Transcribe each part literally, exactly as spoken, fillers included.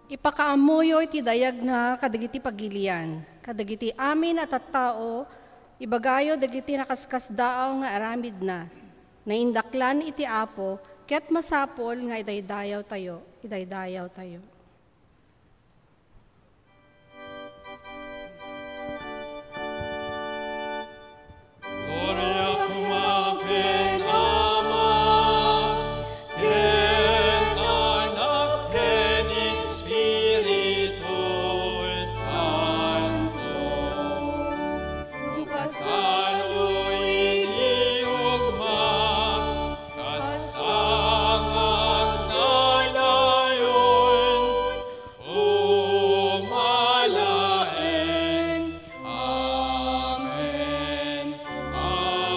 Ipakaammoyo iti dayagna kadagiti pagilian, kadagiti amin a tattao, ibagayo dagiti nakaskasdaaw nga aramidna. Naindaklan iti Apo, ket masapul nga idaydayawtayo, idaydayawtayo. Gloria koma ken Ama, ken Anak, ken Espiritu Santo. Kasano iti ugma, kas angak nanayon, umalaen. Amen. Amen.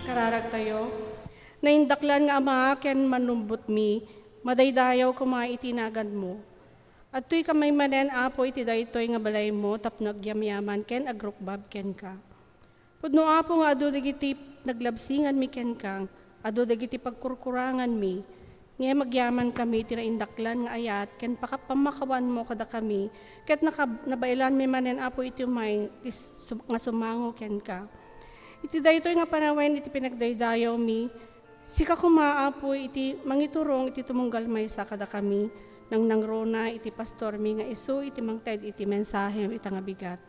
Kararagtayo, naindaklan nga Ama ken Mannubbotmi, madaydayaw koma iti naganmo. Adtoy kami manen, Apo, iti daytoy nga balaymo tapno agyamyaman ken agrukbab kenka. Pudno, Apo, nga adu dagiti naglabsinganmi kenka, adu dagiti pagkurkuranganmi, ngem agyamankami iti naindaklan nga ayat ken pakap-, pammakawanmo kadakami, ket nakab-, nabaelanmi manen, Apo, iti umay ti sum-, nga sumango kenka. Iti daytoy nga panawen iti pinagdaydayawmi, sika koma, Apo, iti mangiturong iti tumunggal maysa kadakami, nangnangruna iti pastormi nga isu iti mangted iti mensahem ita nga bigat.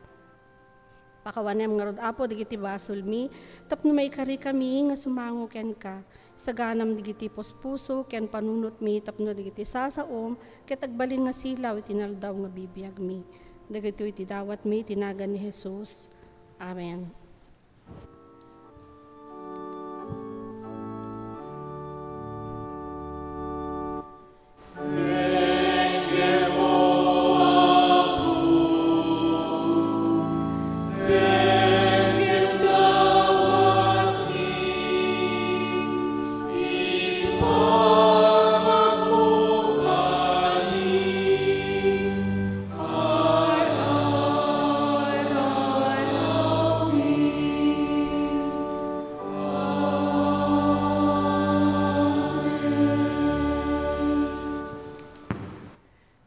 Pakawanem ngarud, Apo, dagiti basolmi tapno maikarikami nga sumango kenka. Saganam dagiti puspuso ken panunotmi tapno dagiti sasaom ket agbalin nga silaw iti naldaw nga bibiagmi. Dagitoy ti dawatmi iti nagan ni Jesus. Amen.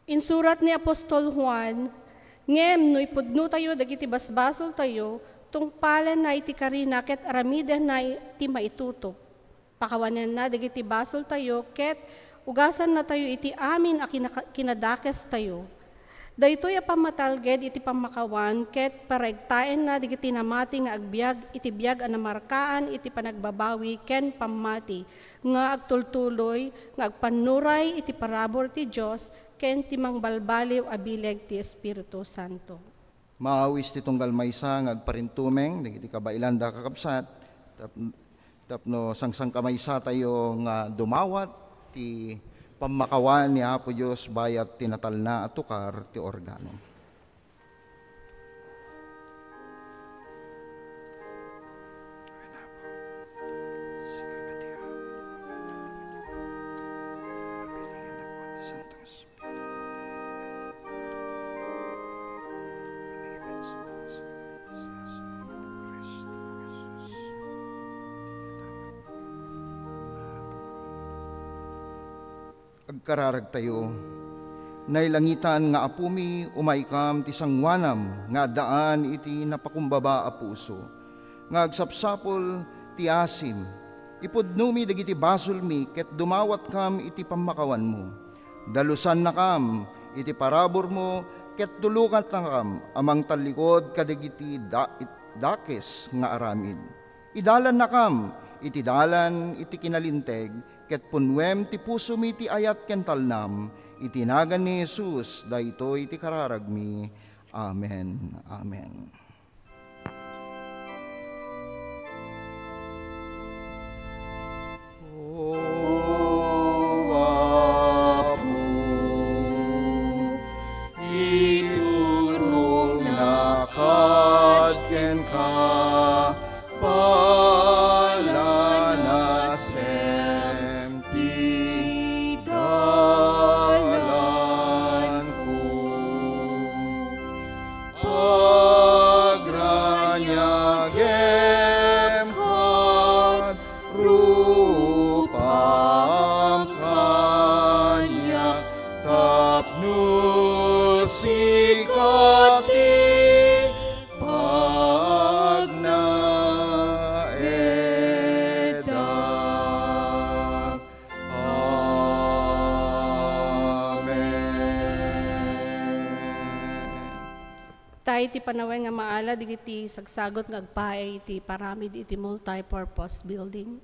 Insurat ni apostol Juan, ngem no ipudnotayo dagiti basbasoltayo, tungpalenna iti karina ket aramidenna ti maitutup. Pakawanenna dagiti basoltayo ket ugasannatayo iti amin a kinaka-, kinadakestayo. Daytoy a pammatalged iti pammakawan ket paraigtaenna dagiti namati nga agbiag iti biag a namarkaan iti panagbabawi ken pammati nga agtultuloy nga agpannuray iti parabur ti Dios ken ti mangbalbaliw a bileg ti Espiritu Santo. Maawis ti tunggal maysa nga agparintumeng dagiti kabaelanda, kakabsat, tap-, tapno sangsangkamaysatayo nga dumawat ti pammakawan ni Apo Dios bayat ti natalna a tukar ti organo. Agkararagtayo, nailangitan nga Apomi, umaykam ti sangoanam nga addaan iti napakumbaba a puso, nga agsapsapul ti asim. Ipudnomi dagiti basolmi ket dumawatkam iti pammakawanmo. Dalusannakam iti paraburmo ket tulongannakam a mangtallikod kadagiti da-, dakes nga aramid. Idalannakam iti dalan iti kinalinteg ket punnuem ti pusomi ti ayat ken talnam. Iti nagan ni Jesus, daytoy ti kararagmi. Amen. Amen. O Apo, iturongnak kenka, palanasem ti dalanko. Pagraniagem kad rupam kaniak, tapno sika ti pagnaeddak. Amen. Ta iti panawen nga maala dagiti sagsagut nga agpaay iti paramid iti multi-purpose building.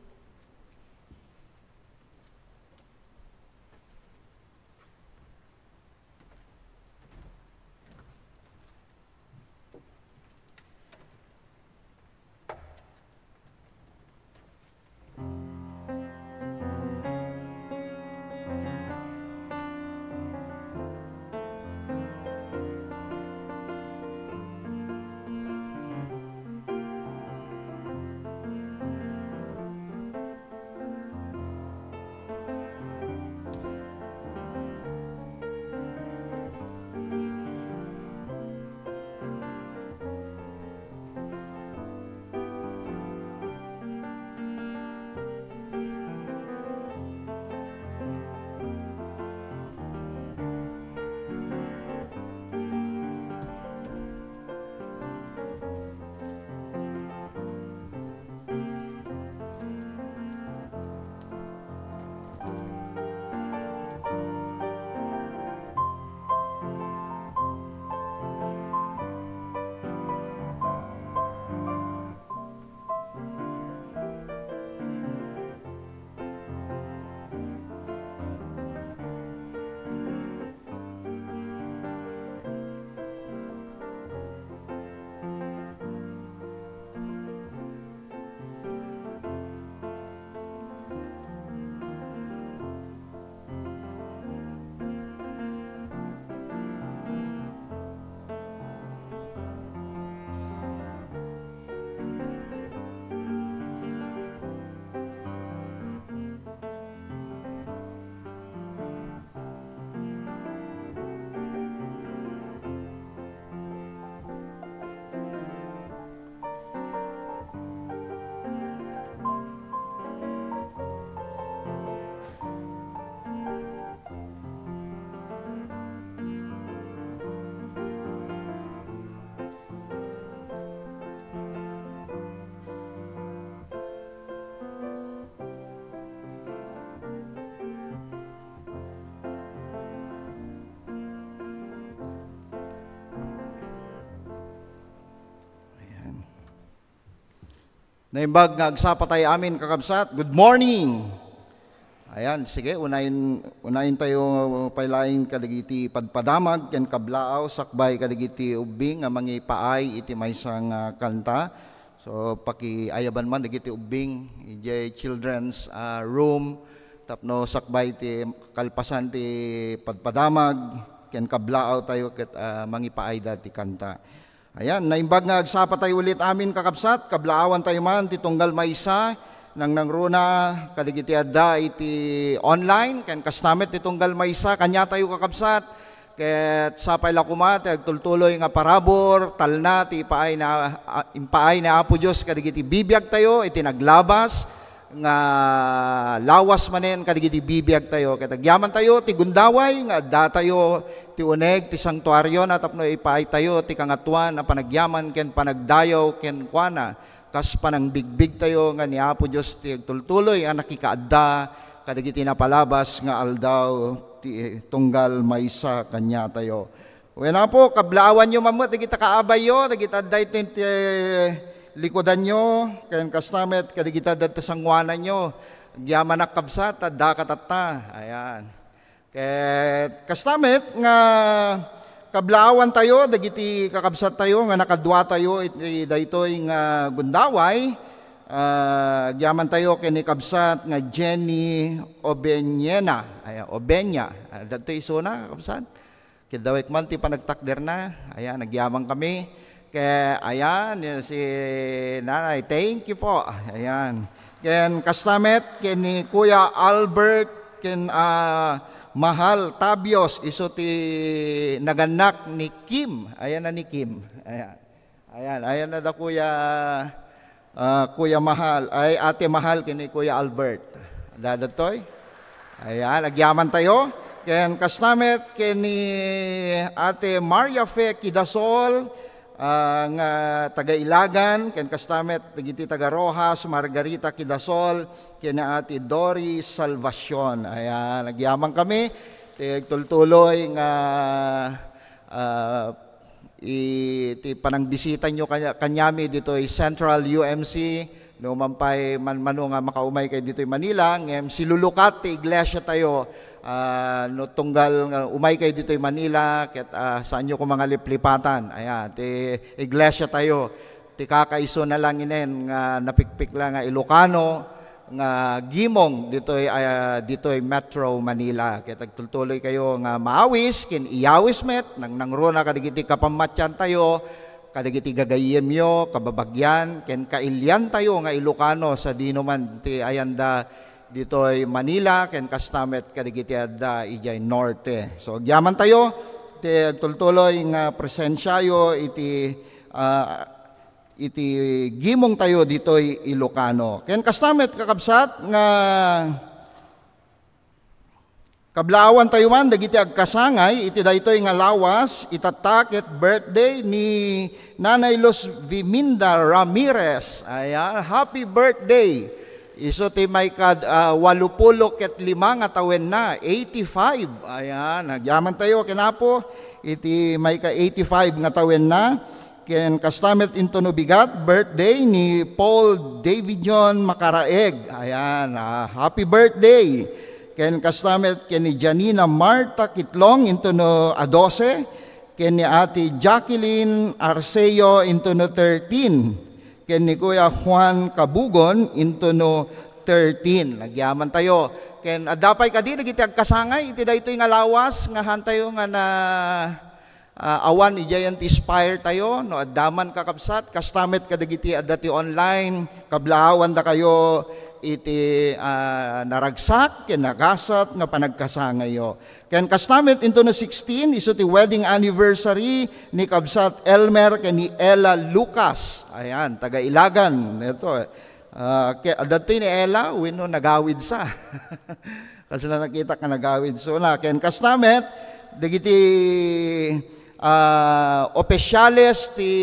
Naimbag nga agsapa tayo amin, kakabsat. Good morning! Ayan, sige, unayen, unayen tayo pay laeng kadagiti padpadamag ken kablaaw sakbay kadagiti ubbing nga mangipaay iti maysa nga kanta. So, pakiayaban man dagiti ubbing idiay children's, ah, room tapno sakbay ti kalpasan ti padpadamag ken kablaaw tayo ket, ah, mangipaayda ti kanta. Ayan, naimbag nga agsapa tayo ulit amin, kakabsat, kablaawan tayo man ti tunggal maysa, nangnangruna kadagiti adda iti online, ken kasta met ti tunggal maysa, kaniatayo, kakabsat, ket sapay la koma ti agtultuloy nga parabur, talna ti ipaay na, a, impaay ni Apo Dios kadagiti bibiag tayo iti naglabas, nga lawas manen kadagiti bibiag tayo. Ket agyaman tayo ti gundaway nga adda tayo ti uneg ti santuario na tapno ipaay tayo ti kangatoan a panagyaman ken panagdayaw kenkuana, kas panangbigbig tayo nga ni Apo Dios ti agtultuloy a nakikaadda kadagiti napalabas nga aldaw ti tunggal maysa kaniatayo. Wen, Apo, kablaawanyo man met dagiti kaabayyo, dagiti adda iti, iti likudanyo, ken kasta met kadagiti adda iti sangoananyo. Agyamanak, kabsat, adda katatta. Ayan. Ket kasta met nga kablaawan tayo dagiti kakabsat tayo nga nakadua tayo iti daytoy nga gundaway. Ah, agyaman tayo ken ni kabsat nga Jenny Obeñena. Ayan, Obeña. Ah, dagtoy isuna, kabsat. Kidawek man ti panagtakderna. Ayan, nagyaman kami. Ke-, ayan, yun si Nanay. Thank you po. Ayan. Ken kasta met, ken ni Kuya Albert, ken, ah, Mahal Tabios, isu ti nagannak ni Kim. Ayan na ni Kim. Ayan. Ayan, ayan na da Kuya, ah, Kuya Mahal, ay, Ate Mahal, ken ni Kuya Albert. Dadatoy? Ayan, agyaman tayo. Ken kasta met, ken ni Ate Maria Fe Kidasol, ah, nga taga Ilagan, ken kasta met, dagiti taga Roxas, Margarita Kidasol, ken ni Ate Doris Salvacion. Ayan, agyaman kami. Ti agtultuloy nga, ah, iti panangbisitayo kanya-, kaniami ditoy Central U M C. No man pay manmano nga makaumay kayo ditoy Manila, ngem silulukat ti iglesia tayo, ah, no tunggal nga umay kayo ditoy Manila, ket, ah, saanyo koma nga liplipatan. Ayan, ti iglesia tayo, ti kakaisuna lang inen nga napikpikla nga Ilocano, nga gimong ditoy, ah, ditoy Metro Manila. Ket agtultuloy kayo nga maawis, ken iyawis met, nangnangruna kadagiti kapammatian tayo, kadagiti gagayyemyo, kababagian, ken kailian tayo nga Ilocano sadino man ti ayanda ditoy Manila, ken kasta met kadagiti adda idiay Norte. So, agyaman tayo, ti agtultuloy nga presensiayo iti, ah, iti gimong tayo ditoy Ilocano. Ken kasta met, kakabsat, nga kablaawan tayo man dagiti agkasangay iti daytoy nga lawas, itatta ket birthday ni Nanay Luz Viminda Ramirez. Ayan, happy birthday! Isu ti maikad, ah, walupulo ket lima nga tawenna, eighty-five. Ayan, agyaman tayo ken Apo iti maika eighty-five nga tawenna. Ken kasta met intono bigat, birthday ni Paul Davidion Macaraeg. Ayan, ah, happy birthday. Ken kasta met ken ni Janina Marta Kitlong intono a dose, ken ni Ate Jacqueline Arceo intono thirteen, ken ni Kuya Juan Kabugon intono thirteen. Nagyaman tayo. Ken adda pay kadi dagiti agkasangay iti daytoy nga lawas nga hantayo nga na, ah, awan idiay ti Inspire tayo, no adda man, kakabsat, kasta met kadagiti adda ti online, kablaawan dakayo iti, ah, naragsak ken nagasat nga panagkasangayyo. Ken kasta met intono sixteen, isu ti wedding anniversary ni Kabsat Elmer ken ni Ella Lucas. Ayan, taga Ilagan. Ito, ah, ke-, adda ti ni Ella, wenno nagawid sa. Kasla nakita ka nagawid. So na, ken kasta met, dagiti, ah, opisyales ti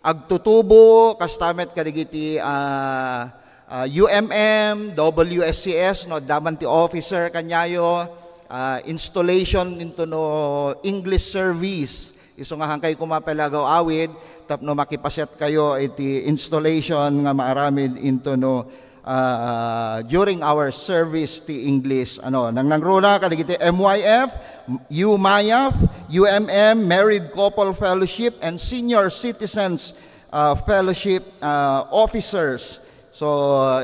agtutubo, kasta met kadagiti, ah, ah, U M M, W S C S, no, adda man ti officer kaniayo, ah, installation intono English service, Isu nga hankay koma pay la agaw-awid tapno makipaset kayo iti installation nga maaramid intono, ah, during our service ti English. Ano, nangnangruna kadagiti M Y F, U M Y F, U M M, Married Couple Fellowship, and Senior Citizens, ah, Fellowship, ah, officers. So,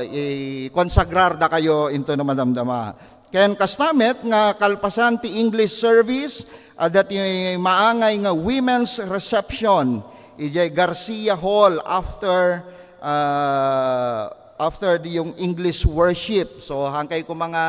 ikonsagrar da kayo intono madamdama. Ken kasta met nga kalpasan ti English service, adda ti maangay nga women's reception idiay Garcia Hall after, ah, after di yung English worship. So, hankay koma nga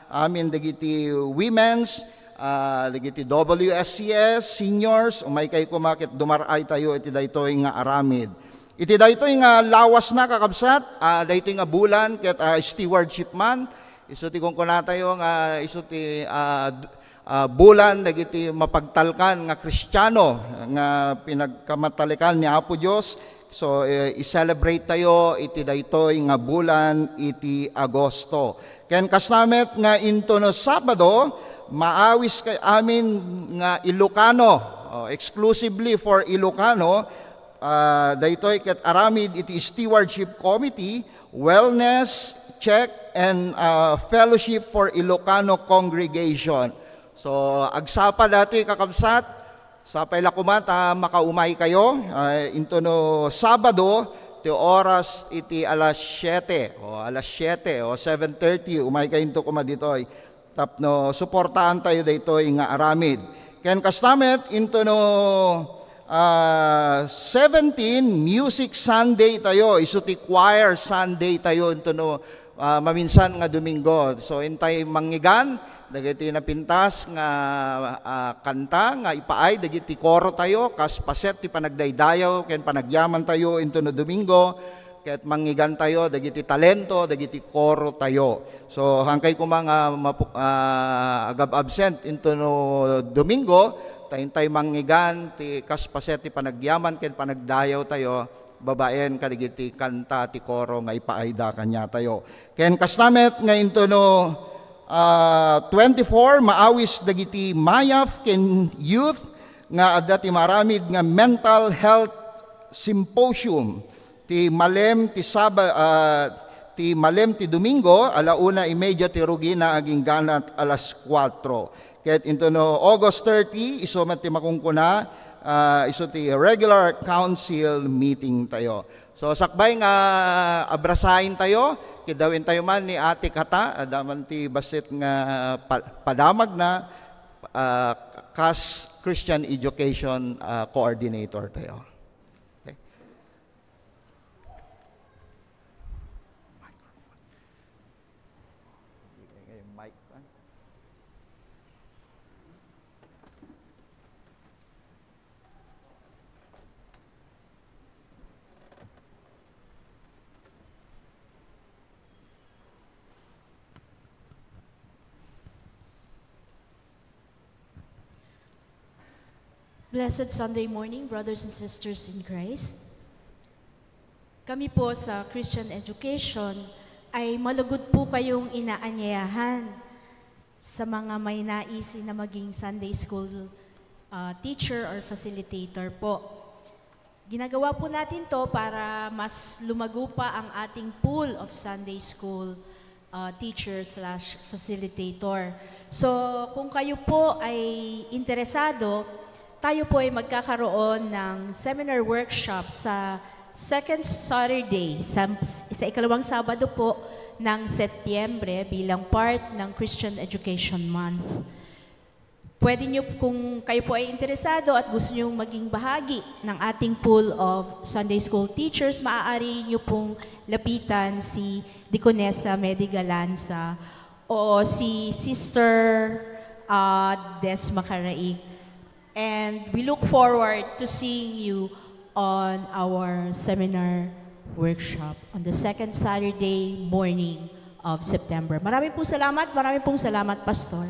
amin dagiti women's, ah, dagiti W S C S, seniors, umay kay koma ket dumar-ay tayo iti daytoy nga aramid. Iti daytoy nga lawasna, kakabsat, ah, daytoy nga bulan ket, ah, stewardship man, isu ti kunkunatayo nga isu ti, ah, d-, ah, bulan dagiti mapagtalkan nga Kristiano nga pinagkamatalikan ni Apo Dios. So, eh, i-celebrate tayo iti daytoy nga bulan iti Agosto. Ken kasta met nga intono Sabado, maawis kay amin nga Ilocano, oh, exclusively for Ilocano, ah, daytoy ket aramid iti Stewardship Committee, Wellness Check, and, ah, Fellowship for Ilocano Congregation. So, agsapa datoy, kakabsat, sapay la koma ta makaumay kayo, ah, intono Sabado, ti oras iti alas siete, o alas siete, o seven thirty, umay kayo into koma ditoy. Tapno suportaan tayo daytoy nga aramid. Ken kasta met, intono, ah, seventeen, Music Sunday tayo, isu ti Choir Sunday tayo, intono, ah, maminsan nga Domingo. So, intay manngigan dagiti napintas nga, ah, kanta nga ipaay dagiti koro tayo, kas paset ti panagdaydayaw ken panagyaman tayo intono Domingo, ket manngigan tayo dagiti talento dagiti koro tayo. So, hankay koma nga mapu-, ah, agab-absent intono Domingo, ta intay manngigan ti kas paset ti panagyaman ken panagdayaw tayo babaen kadagiti kanta ti koro nga ipaayda kaniatayo. Ken kasta met nga intono, ah, twenty-four, maawis dagiti mayaf ken youth nga adda ti maaramid nga mental health symposium ti malem ti Saba-, ah, ti malem ti Domingo, ala una y media ti rugina agingga alas kuatro. Ket intono August thirty, isu met ti makunkuna, ah, isu ti regular council meeting tayo. So, sakbay nga abrasaen tayo, kiddawin tayo man ni Ate Kata, adda man ti bassit nga pa-, padamagna, ah, kas Christian Education, ah, Coordinator tayo. Okay. Blessed Sunday morning, brothers and sisters in Christ. Kami po sa Christian Education ay malugod po kayong inaanyayahan sa mga may nais na maging Sunday school, ah, teacher or facilitator po. Ginagawa po natin 'to para mas lumago pa ang ating pool of Sunday school, ah, teacher slash facilitator. So, kung kayo po ay interesado, tayo po ay magkakaroon ng seminar workshop sa second Saturday, sa, sa ikalawang Sabado po ng Setyembre bilang part ng Christian Education Month. Pwede nyo, kung kayo po ay interesado at gusto nyo maging bahagi ng ating pool of Sunday School teachers, maaari nyo pong lapitan si Deaconessa Medi Galanza o si Sister, ah, Des Macaraig. And we look forward to seeing you on our seminar workshop on the second Saturday morning of September. Marami pong salamat, marami pong salamat, Pastor.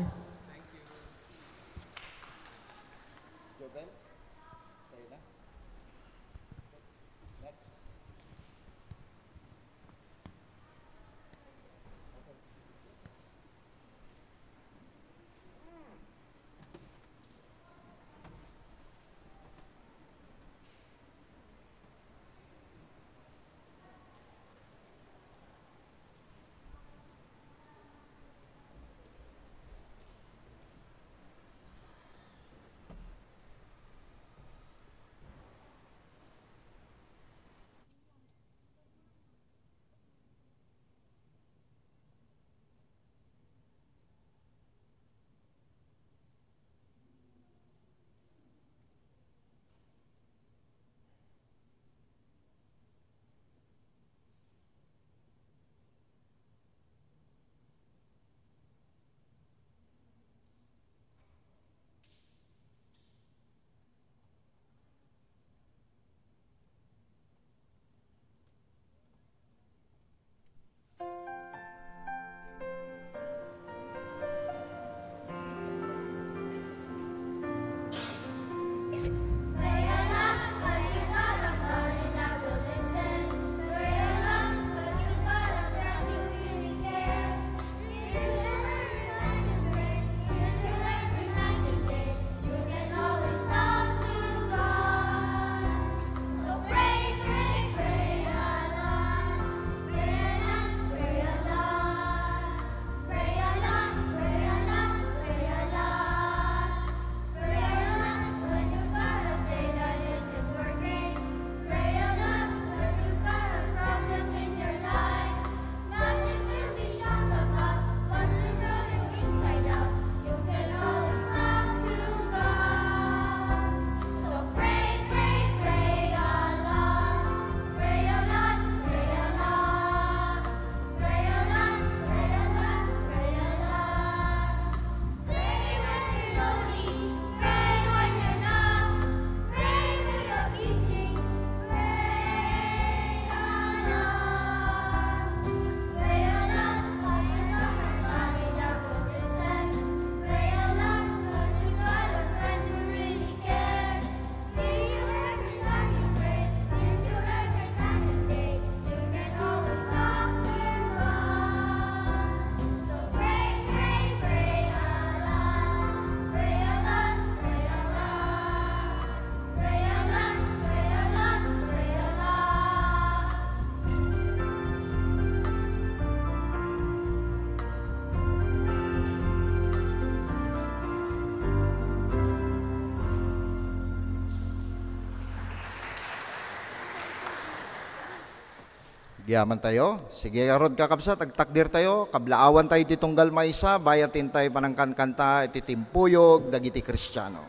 Agyamantayo. Sige, ngarud, kakabsat, agtakdertayo, kablaawantayo ti tunggal maysa, bayat intay panangkankanta iti timpuyog dagiti Kristiano.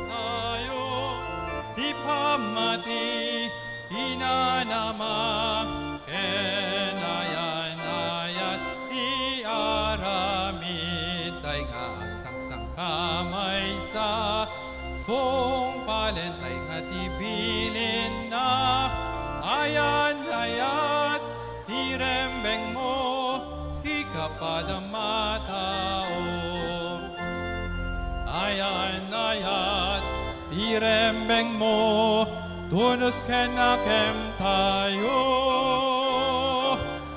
Tayo, ti pammati, inanama, ken ayan-ayat ti aramid, tay nga agsangsanka maysa, tungpalen tay nga ti bilinna, ayan-ayat ti rembengmo, ti kapadam a tao. Ayan-ayat ti rembengmo, tunos ken akemtayo.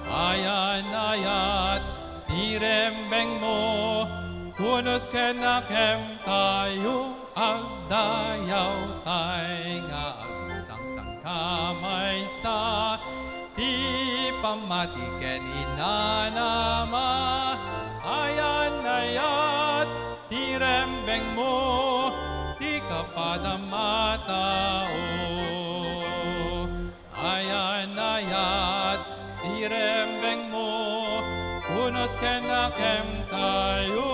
Ayan-ayat ti rembengmo, tunos ken akemtayo. Agdayawtay nga agsangsanka maysa, ti pammati ken inanama. Ayan-ayat ti rembengmo, ti kapadam a tao. Ayan-ayat ti rembengmo, tunos ken akemtayo.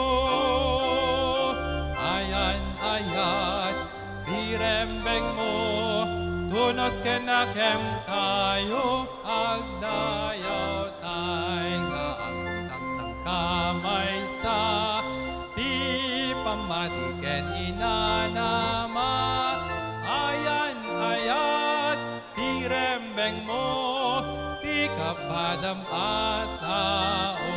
Ayan-ayat ti rembengmo, tunos ken akemtayo. Agdayawtay nga agsangsanka maysa, ti pammati ken inanama. Ayan-ayat ti rembengmo, ti kapadam a tao.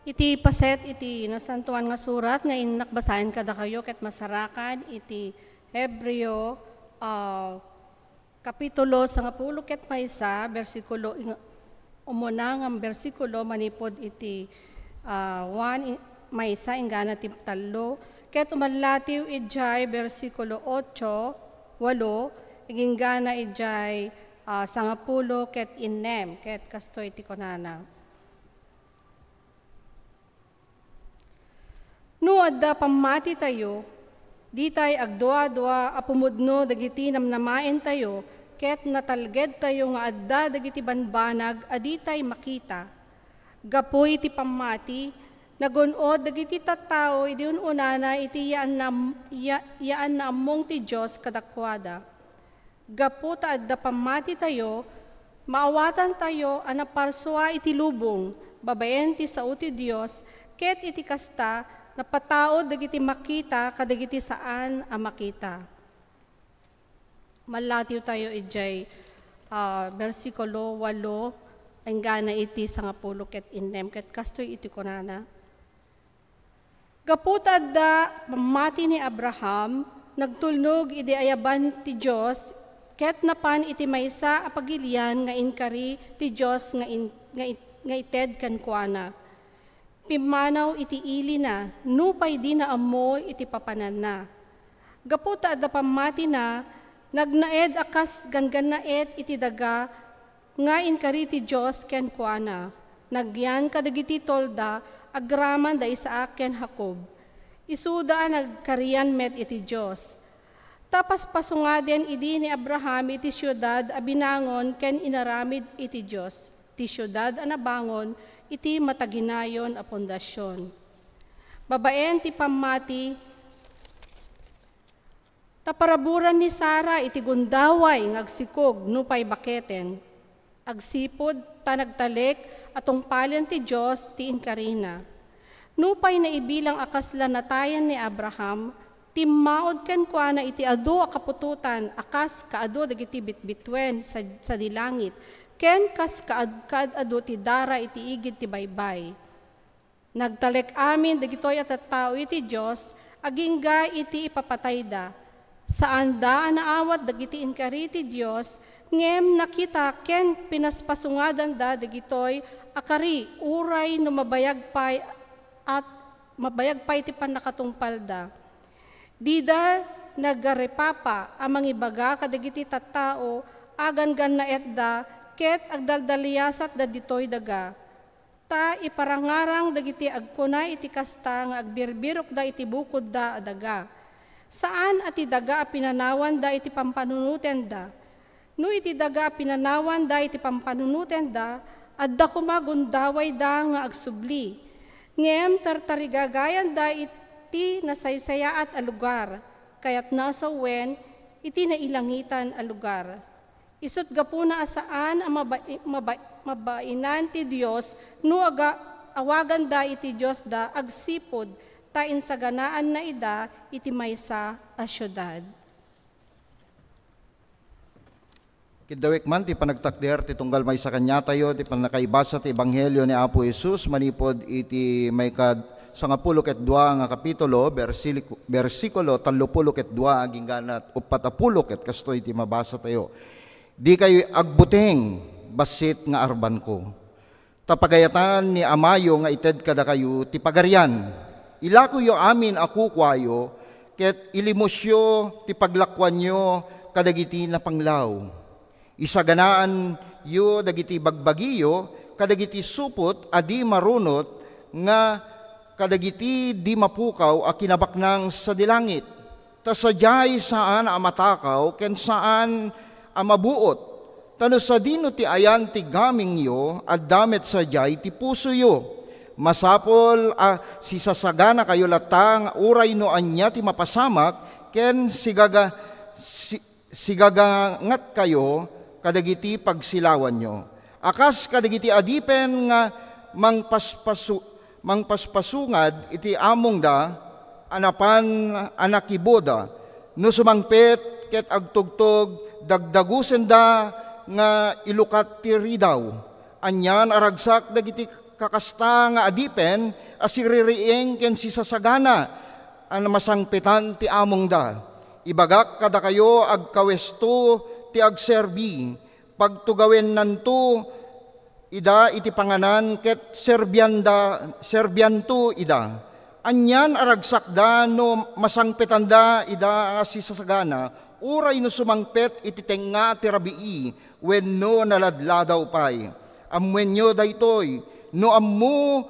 Iti paset iti Nasantoan nga Surat nga innak basaen kadakayo ket masarakan iti Hebreo, ah, kapitulo sangapulo ket maysa, bersikulo ing-, umuna nga bersikulo manipud iti, ah, one, in-, maysa inggana ti tallo, ket umallatiw idiay bersikulo otso, walo, inggana idiay, ah, sangapulo ket innem, ket kastoy ti kunana. No adda pammatitayo, ditay agduadua a pumudno dagiti namnamaentayo ket natalgedtayo nga adda dagiti banbanag a ditay makita. Gapu iti pammati, nagun-od dagiti tattao idi un-unana iti yaan-, ya-, yaanna ammong ti Dios kadakuada. Gapu ta adda pammatitayo, maawatantayo a naparsua iti lubong babaen ti sao ti Dios, ket iti kasta, napataud dagiti makita kadagiti saan a makita. Mallatiwtayo idiay, ah, bersikulo walo, enggana iti sangapulo ket innem, ket kastoy iti kunana. Gapu ta adda pammati ni Abraham, nagtulnog idi ayaban ti Dios, ket napan iti maysa a pagilian nga inkari ti Dios nga in-, nga it-, nga ited kenkuana. Pimmanaw iti ilina, nupay dina ammo iti papananna. Gapu ta adda pammatina, nagnaed a kas ganggannaet iti daga nga inkari ti Dios kenkuana. Nagyan kadagiti tolda agraman da Isaac ken Jacob. Isuda a nagkarian met iti Dios. Ta paspasungaden idi ni Abraham iti siudad a binangon ken inaramid iti Dios, ti siudad a nabangon iti mataginayon a fondasion. Babaen ti pammati, naparaburan ni Sara iti gundaway nga agsikog nupay baketen. Agsipud ta nagtalek a tungpalen ti Dios ti inkarina. Nupay naibilang a kasla natayan ni Abraham, timmaud kenkuana iti adu a kaputotan a kas kaadu dagiti bitbituen sa-, sadi langit, ken kas kaad-, kaad-adu ti dara iti igid ti baybay. Nagtalek amin dagitoy a tattao iti Dios, agingga iti ipapatayda. Saanda a naawat dagiti inkari ti Dios, ngem nakita ken pinaspasungadanda dagitoy a kari uray no mabayag pay at mabayag pay ti pannakatungpalda. Dida nagaripapa a mangibaga kadagiti tattao a ganggannaetda ket agdaldaliasatda ditoy daga. Ta iparangarang dagiti agkuna iti kasta nga agbirbirokda iti bukodda a daga. Saan a ti daga a pinanawanda iti pampanunotenda. No iti daga a pinanawanda iti pampanunotenda, adda koma gundawayda nga agsubli. Ngem tartarigagayanda iti nasaysayaat a lugar, kayatna a sawen, iti nailangitan a lugar. Isut' gapuna a saan a maba-, maba-, mabainan ti Dios no aga-, awaganda iti diosda agsipud ta insaganaanna ida iti maysa a siudad. Kiddawek man ti panagtakder ti tunggal maysa kaniatayo ti pannakaibasa ti Ebanghelio ni Apo Jesus manipud iti maikad sangapulo ket dua nga kapitulo, bersiliku-, bersikulo tallopulo ket dua agingga uppat a pulo ket kastoy ti mabasatayo. Dikayo agbuteng bassit nga arbanko. Ta pagayatan ni Amayo nga ited kadakayo ti pagarian. Ilakoyo amin a kukuayo, ket ilimusyo ti paglakuanyo kadagiti napanglaw. Isaganaanyo dagiti bagbagiyo kadagiti supot a di marunot nga kadagiti di mapukaw a kinabaknang sadi langit. Ta sadiay saan a matakaw ken saan a mabuot. Ta no sadino ti ayan ti gamingyo, adda met sadiay ti pusoyo. Masapul a sisasaganakayo latta nga uray no ania ti mapasamak ken sigaga-, si-, sigagangatkayo kadagiti pagsilawanyo. A kas kadagiti adipen nga mangpaspasu-, mangpaspasungad iti amongda a napan a nakibuda. No sumangpet ket agtugtog, dagdagusenda nga ilukat ti ridaw. Anian a ragsak dagiti kakasta nga adipen a siririing ken sisasagana a masangpetan ti amongda. Ibagak kadakayo, agkawesto ti agserbi. Pagtugawennanto ida iti panganan ket serbianda, serbianto ida. Anian a ragsakda no masangpetanda ida a sisasagana, uray no sumangpet iti tengnga ti rabii wenno naladladaw pay. Ammoenyo daytoy, no ammo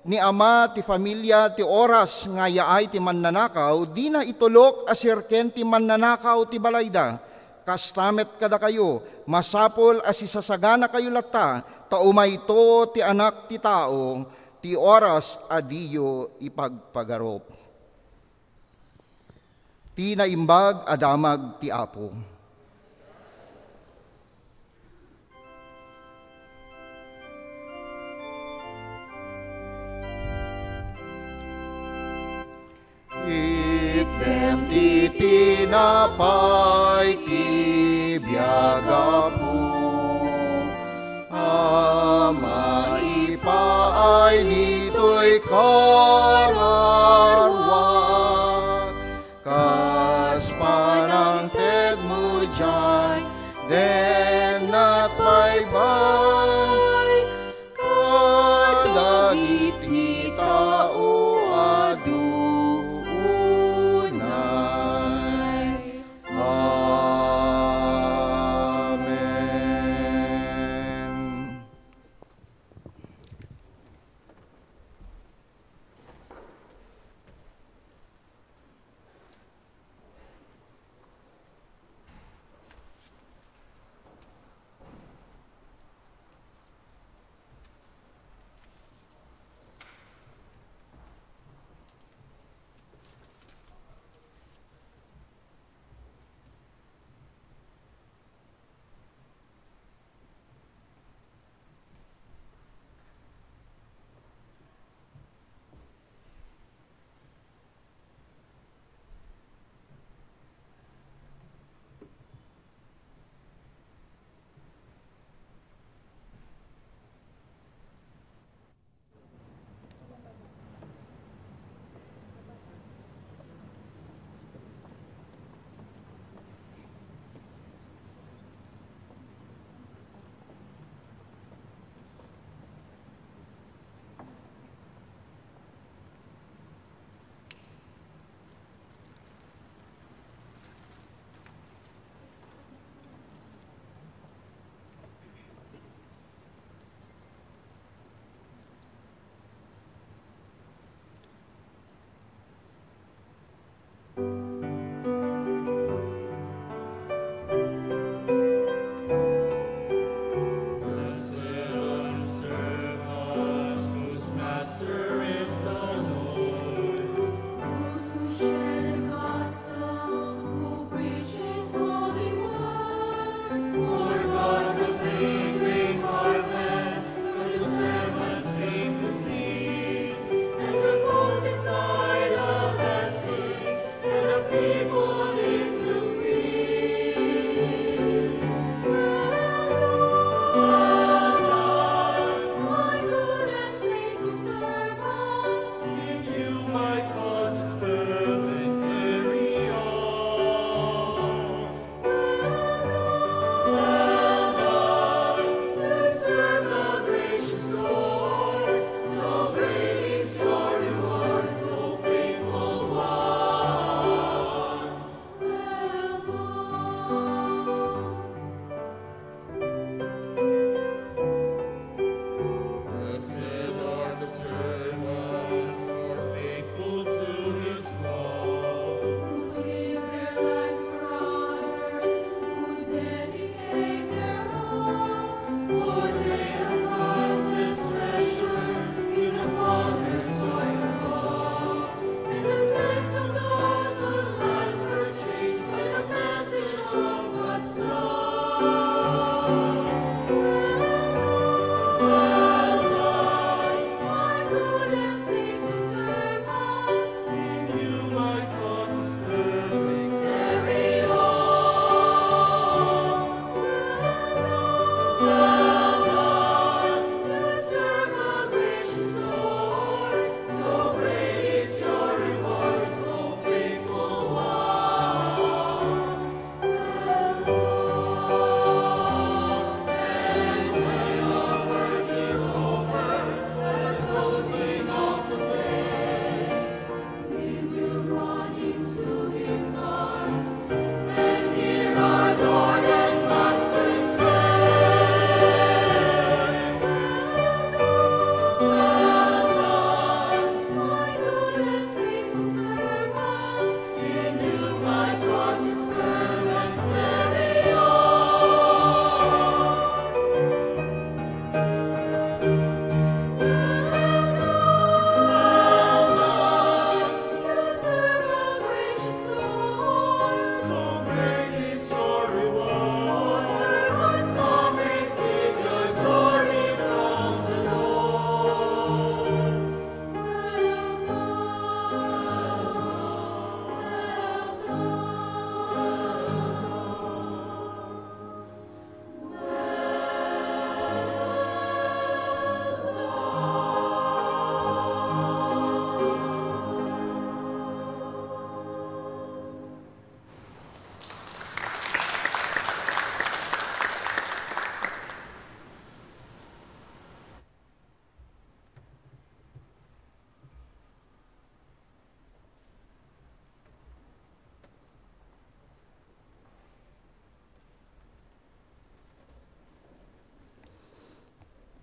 ni ama ti familia ti oras nga yaay ti mannanakaw, dina itulok a sirken ti mannanakaw ti balayda. Kasta met kadakayo, masapul a sisasaganakayo latta, ta umayto ti Anak ti Tao, ti oras a diyo ipagpagarup. Ti Naimbag a Damag ti Apo. Itdem ti tinapay ti biag, Apo, a maipaay ditoy kararua, kas panangtedmo diay, dennat baybay kadagiti tao adu unay. Amen.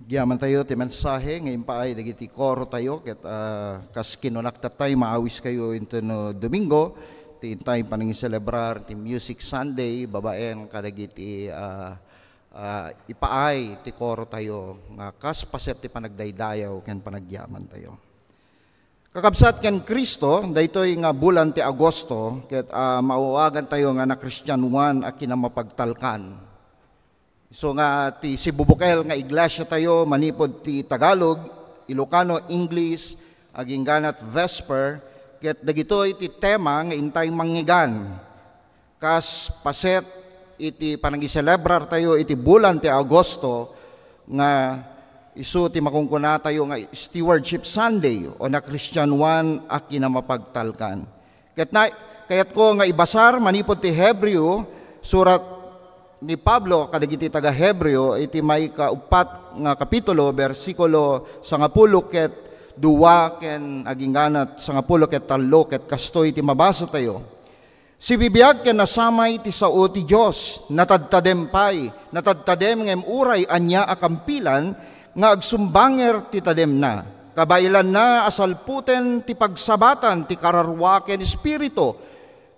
Agyamantayo ti mensahe nga impaay dagiti korotayo, ket, ah, kas kinunak tattay, maawiskayo intono Domingo, ti intay panangiselebrar ti Music Sunday, babaen kadagiti, ah, ah, ipaay ti korotayo nga kas paset ti panagdaydayaw ken panagyamantayo. Kakabsat ken Cristo, daytoy nga bulan ti Agosto, ket, ah, maawagantayo nga na Christian one a kinamapagtalkan. Isu nga ti sibubukel nga iglesia tayo manipud ti Tagalog, Ilocano, English, agingganat Vesper, ket dagitoy ti tema nga intay mangngeggan. Kas paset iti panangiselebrar tayo iti bulan ti Agosto nga isu ti makunkunatayo nga Stewardship Sunday o na Christian one a kinamapagtalkan. Ket na, kayatko nga ibasar manipud ti Hebreo, surat ni Pablo kadagiti taga-Hebreo iti maikauppat nga kapitulo, bersikulo sangapulo ket dua ken agingganat sangapulo ket tallo, ket kastoy ti mabasa tayo. Sibibiag ken nasamay ti sao ti Dios, natadtadem pay, natadtadem ngem uray ania a kampilan nga agsumbanger ti tademna. Kabaelanna a salputen ti pagsabatan ti kararua ken espiritu,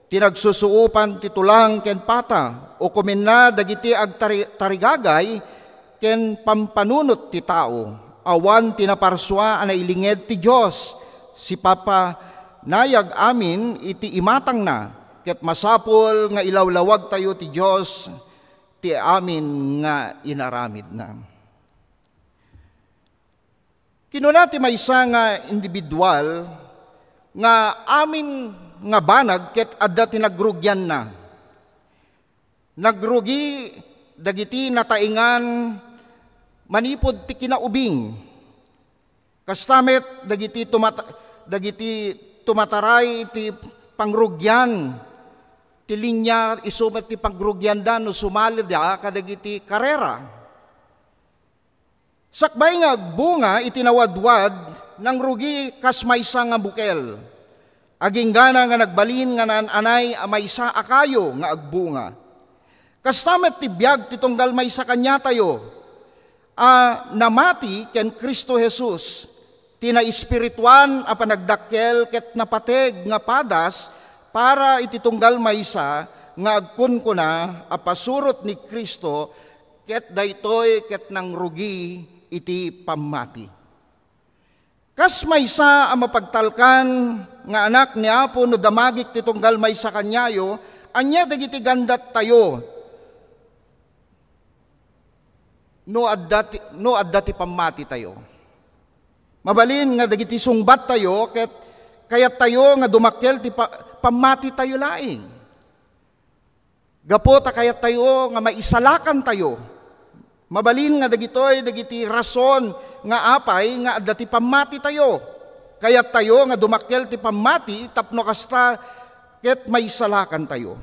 ti nagsusuopan ti tulang ken pata, ukomenna dagiti agtari-, tarigagay ken pampanunot ti tao. Awan ti naparsua a nailinged ti Dios, sipapanayag amin iti imatangna, ket masapul nga ilawlawagtayo ti Dios ti amin nga inaramidna. Kinuna ti maysa nga individual nga amin nga banag ket adda ti nagrugianna. Nagrugi dagiti nataengan manipud ti kinaubing. Kasta met dagiti tumat-, dagiti tumataray ti pangrugian ti linia, isu met ti pangrugianda no sumalida kadagiti karera. Sakbay nga agbunga iti nawadwad, nangrugi kas maysa nga bukel. Aginggana nga nagbalin nga naan-anay a maysa a kayo nga agbunga. Kasta met ti biag ti tunggal maysa kaniatayo a namati ken Cristo Jesus, ti naespirituan a panagdakkel ket napateg nga padas para iti tunggal maysa nga agkunkuna a pasurot ni Cristo, ket daytoy ket nangrugi iti pammati. Kas maysa a mapagtalkan nga anak ni Apo no damagik ti tunggal maysa kaniayo, ania dagiti gandattayo no adda ti, no adda ti pammatitayo? Mabalin nga dagiti sungbattayo ket kayattayo nga dumakkel ti pa-, pammatitayo laeng. Gapu ta kayattayo nga maisalakantayo. Mabalin nga dagitoy dagiti rason nga apay nga adda ti pammatitayo. Kayattayo nga dumakkel ti pammati tapno kasta ket maisalakantayo.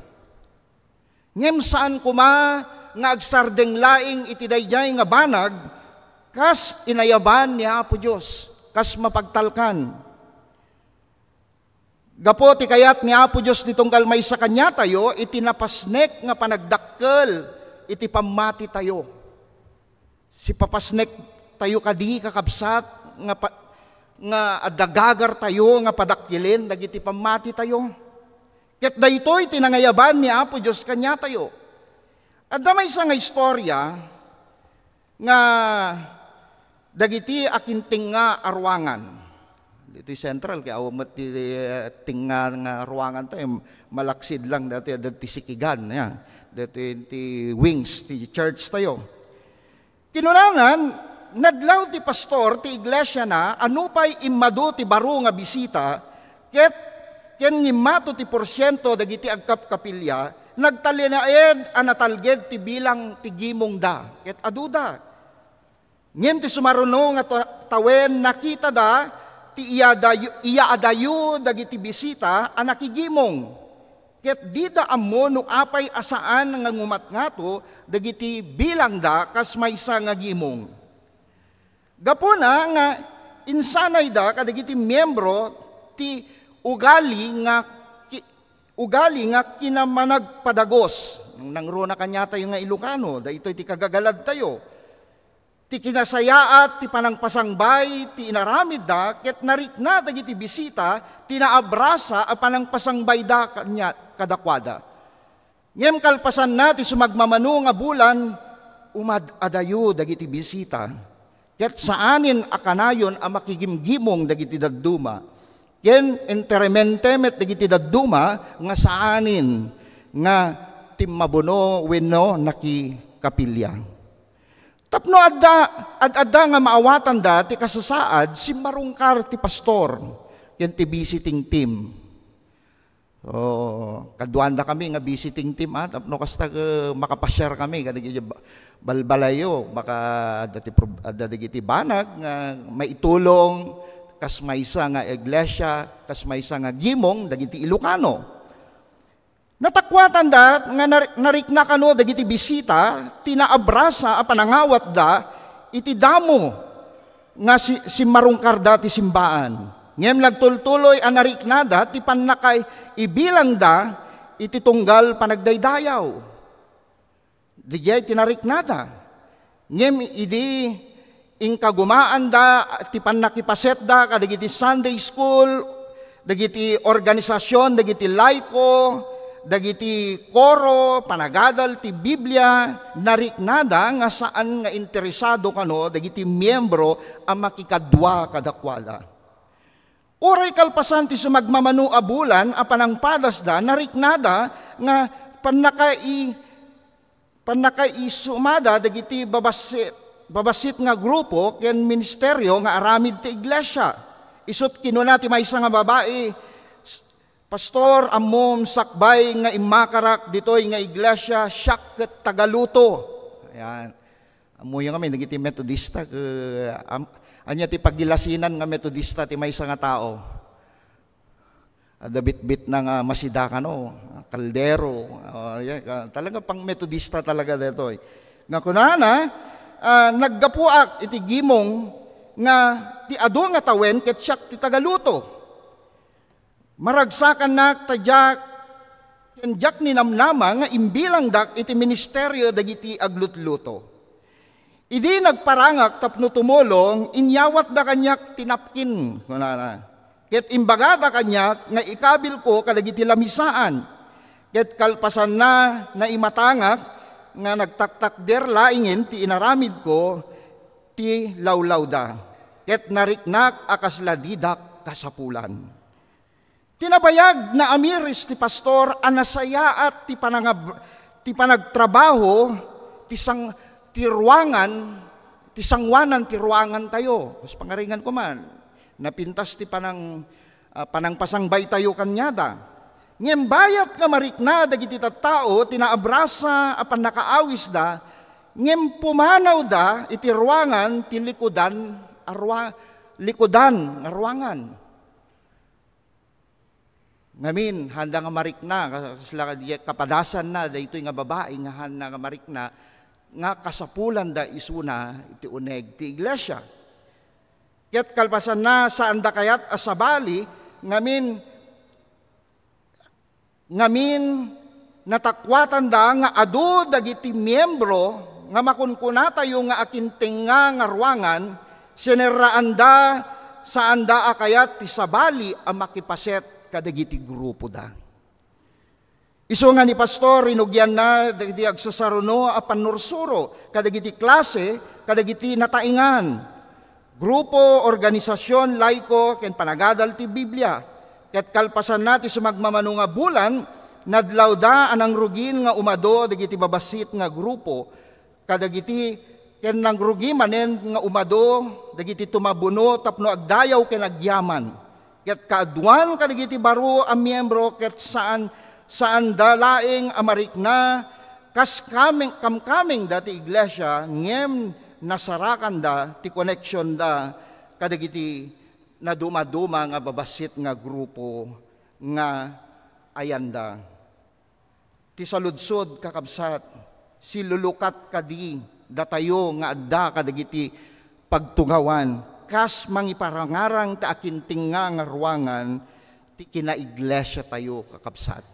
Ngem saan koma nga agsardeng laeng iti daydiay nga banag kas inayaban ni Apo Dios, kas mapagtalkan. Gapu ti kayat ni Apo Dios ti tunggal maysa kaniatayo iti napasnek nga panagdakkel iti pammatitayo. Sipapasnektayo kadi, kakabsat, nga pa-, nga adda gagartayo nga padakkilen dagiti pammatitayo. Ket daytoy ti nangayaban ni Apo Dios kaniatayo. Adda maysa nga istorya nga dagiti akintengnga a ruangan. Ditoy Central, kay awan met ti, eh, tengnga nga ruangan tayo, malaksid lang dati, dati sikigan, ya. Dati ti wings, ti church tayo. Kinunanan, nadlaw ti pastor ti iglesia na, a nupay immadu ti baro nga bisita, ket ken ngimmato ti porsiento dagiti agkapkapilya, nagtalinaed a natalged ti bilang ti gimongda, ket aduda. Ngem ti sumaruno nga ta-, tawen, nakitada ti iyadayo, iyaadayo dagiti bisita a nakigimong. Ket dida ammo no apay a saan nga ngumatngato dagiti bilangda kas maysa nga gimong. Gapuna nga insanayda kadagiti miembro ti ugali nga ki-, ugali nga kinamanagpadagos. Nangruna kaniatayo nga Ilocano, daytoy ti kagagaladtayo. Ti kinasayaat ti panangpasangbay ti inaramidda ket narikna dagiti bisita ti naabrasa a panangpasangbayda kaniat kadakuada. Ngem kalpasanna ti sumagmamano nga bulan, umad-adayo dagiti bisita, ket saanen a kanayon a makigimgimong dagiti dadduma, ken enteramente met dagiti dadduma nga saanen nga timmabuno wenno nakikapilia. Tapno adda, ad-adda nga maawatanda ti kasasaad, simmarungkar ti pastor ken ti visiting team. So, kaduanda kami nga visiting team, ah, tapno kasta, eh, makapasiar kami kadagiti ba-, balbalayo, baka adda ti prob-, adda dagiti banag nga maitulong kas maysa nga iglesia, kas maysa nga gimong dagiti Ilocano. Natakuatanda nga nar-, narikna kano dagiti bisita ti naabrasa a panangawatda iti damo nga si-, simmarungkarda ti simbaan. Ngem nagtultuloy a nariknada ti pannakaibilangda iti tunggal panagdaydayaw. Didiay ti nariknada. Ngem idi inkagumaanda ti pannakipasetda kadagiti Sunday school, dagiti organisasion, dagiti laiko, dagiti koro, panagadal ti Biblia, nariknada nga saan nga interesado kano dagiti miembro a makikadua kadakuada. Uray kalpasan ti sumagmamano a bulan a panangpadasda, nariknada nga pannakai-, pannakaisumada dagiti babassit, babassit nga grupo ken ministerio nga aramid ti iglesia. Isut' kinuna ti maysa nga babai, "S-, Pastor, ammom, sakbay nga immakarak ditoy nga iglesia, siak ket tagaluto." Ayan. Ammoyo ngamin dagiti Metodista, ke-, am-, ania ti pagilasinan nga Metodista ti maysa nga tao? Adda bitbitna nga masida kano, kaldero, ah, ya-, ka-, talaga pang-Metodista talaga daytoy. Nga kunana, ah, "Naggapuak iti gimong nga ti adu nga tawen ket siak ti tagaluto. Maragsakannak ta diak ken diak ninamnama nga imbilangdak iti ministerio dagiti aglutluto. Idi nagparangak tapno tumulong, inyawatda kaniak ti napkin," kunana. "Ket imbagada kaniak nga ikabilko kadagiti lamisaan. Ket kalpasanna, naimatangak nga nagtaktakder laengen ti inaramidko ti lawlawda. Ket nariknak a kasla didak kasapulan." Ti nabayag, naamiris ti pastor a nasayaat ti panangab-, ti panagtrabaho ti sang-, ti ruangan, ti sanguanan ti ruangantayo. Kas pangaringan ko man, napintas ti panang-, ah, panangpasangbaytayo kaniada. Ngem bayat nga marikna dagiti tattao ti naabrasa a pannakaawisda, ngem pumanawda iti ruangan ti likudan a rua-, likudan nga ruangan. Ngamin, haanda nga marikna, kas-, kasla diay kapadasanna, daytoy nga babai nga haanda nga marikna, nga kasapulanda isuna iti uneg ti iglesia. Ket kalpasanna, saanda kayat a sabali, ngamin, ngamin, natakuatanda nga adu dagiti miembro nga makunkunatayo nga akintengnga nga ruangan, sinerraanda, saanda a kayat ti sabali a makipaset kadagiti grupoda. Isu nga ni pastor, rinugianna dagiti agsasaruno a pannursuro kadagiti klase kadagiti nataengan, grupo, organisasion, laiko, ken panagadal ti Biblia. Ket kalpasanna ti sumagmamano nga bulan, nadlawda a nangrugin nga umado dagiti babassit nga grupo kadagiti, ken nangrugi manen nga umado dagiti tumabuno tapno agdayaw ken agyaman. Ket kaaduan kadagiti baro a miembro ket saan, saanda laeng a marikna kas kameng-, kamkamengda ti iglesia, ngem nasarakanda ti koneksionda kadagiti nadumaduma nga babassit nga grupo nga ayanda. Ti saludsod, kakabsat, silulukat kadi datayo nga adda kadagiti pagtugawan kas mangiparangarang ti akintengnga nga ruangan ti kinaiglesiatayo, kakabsat?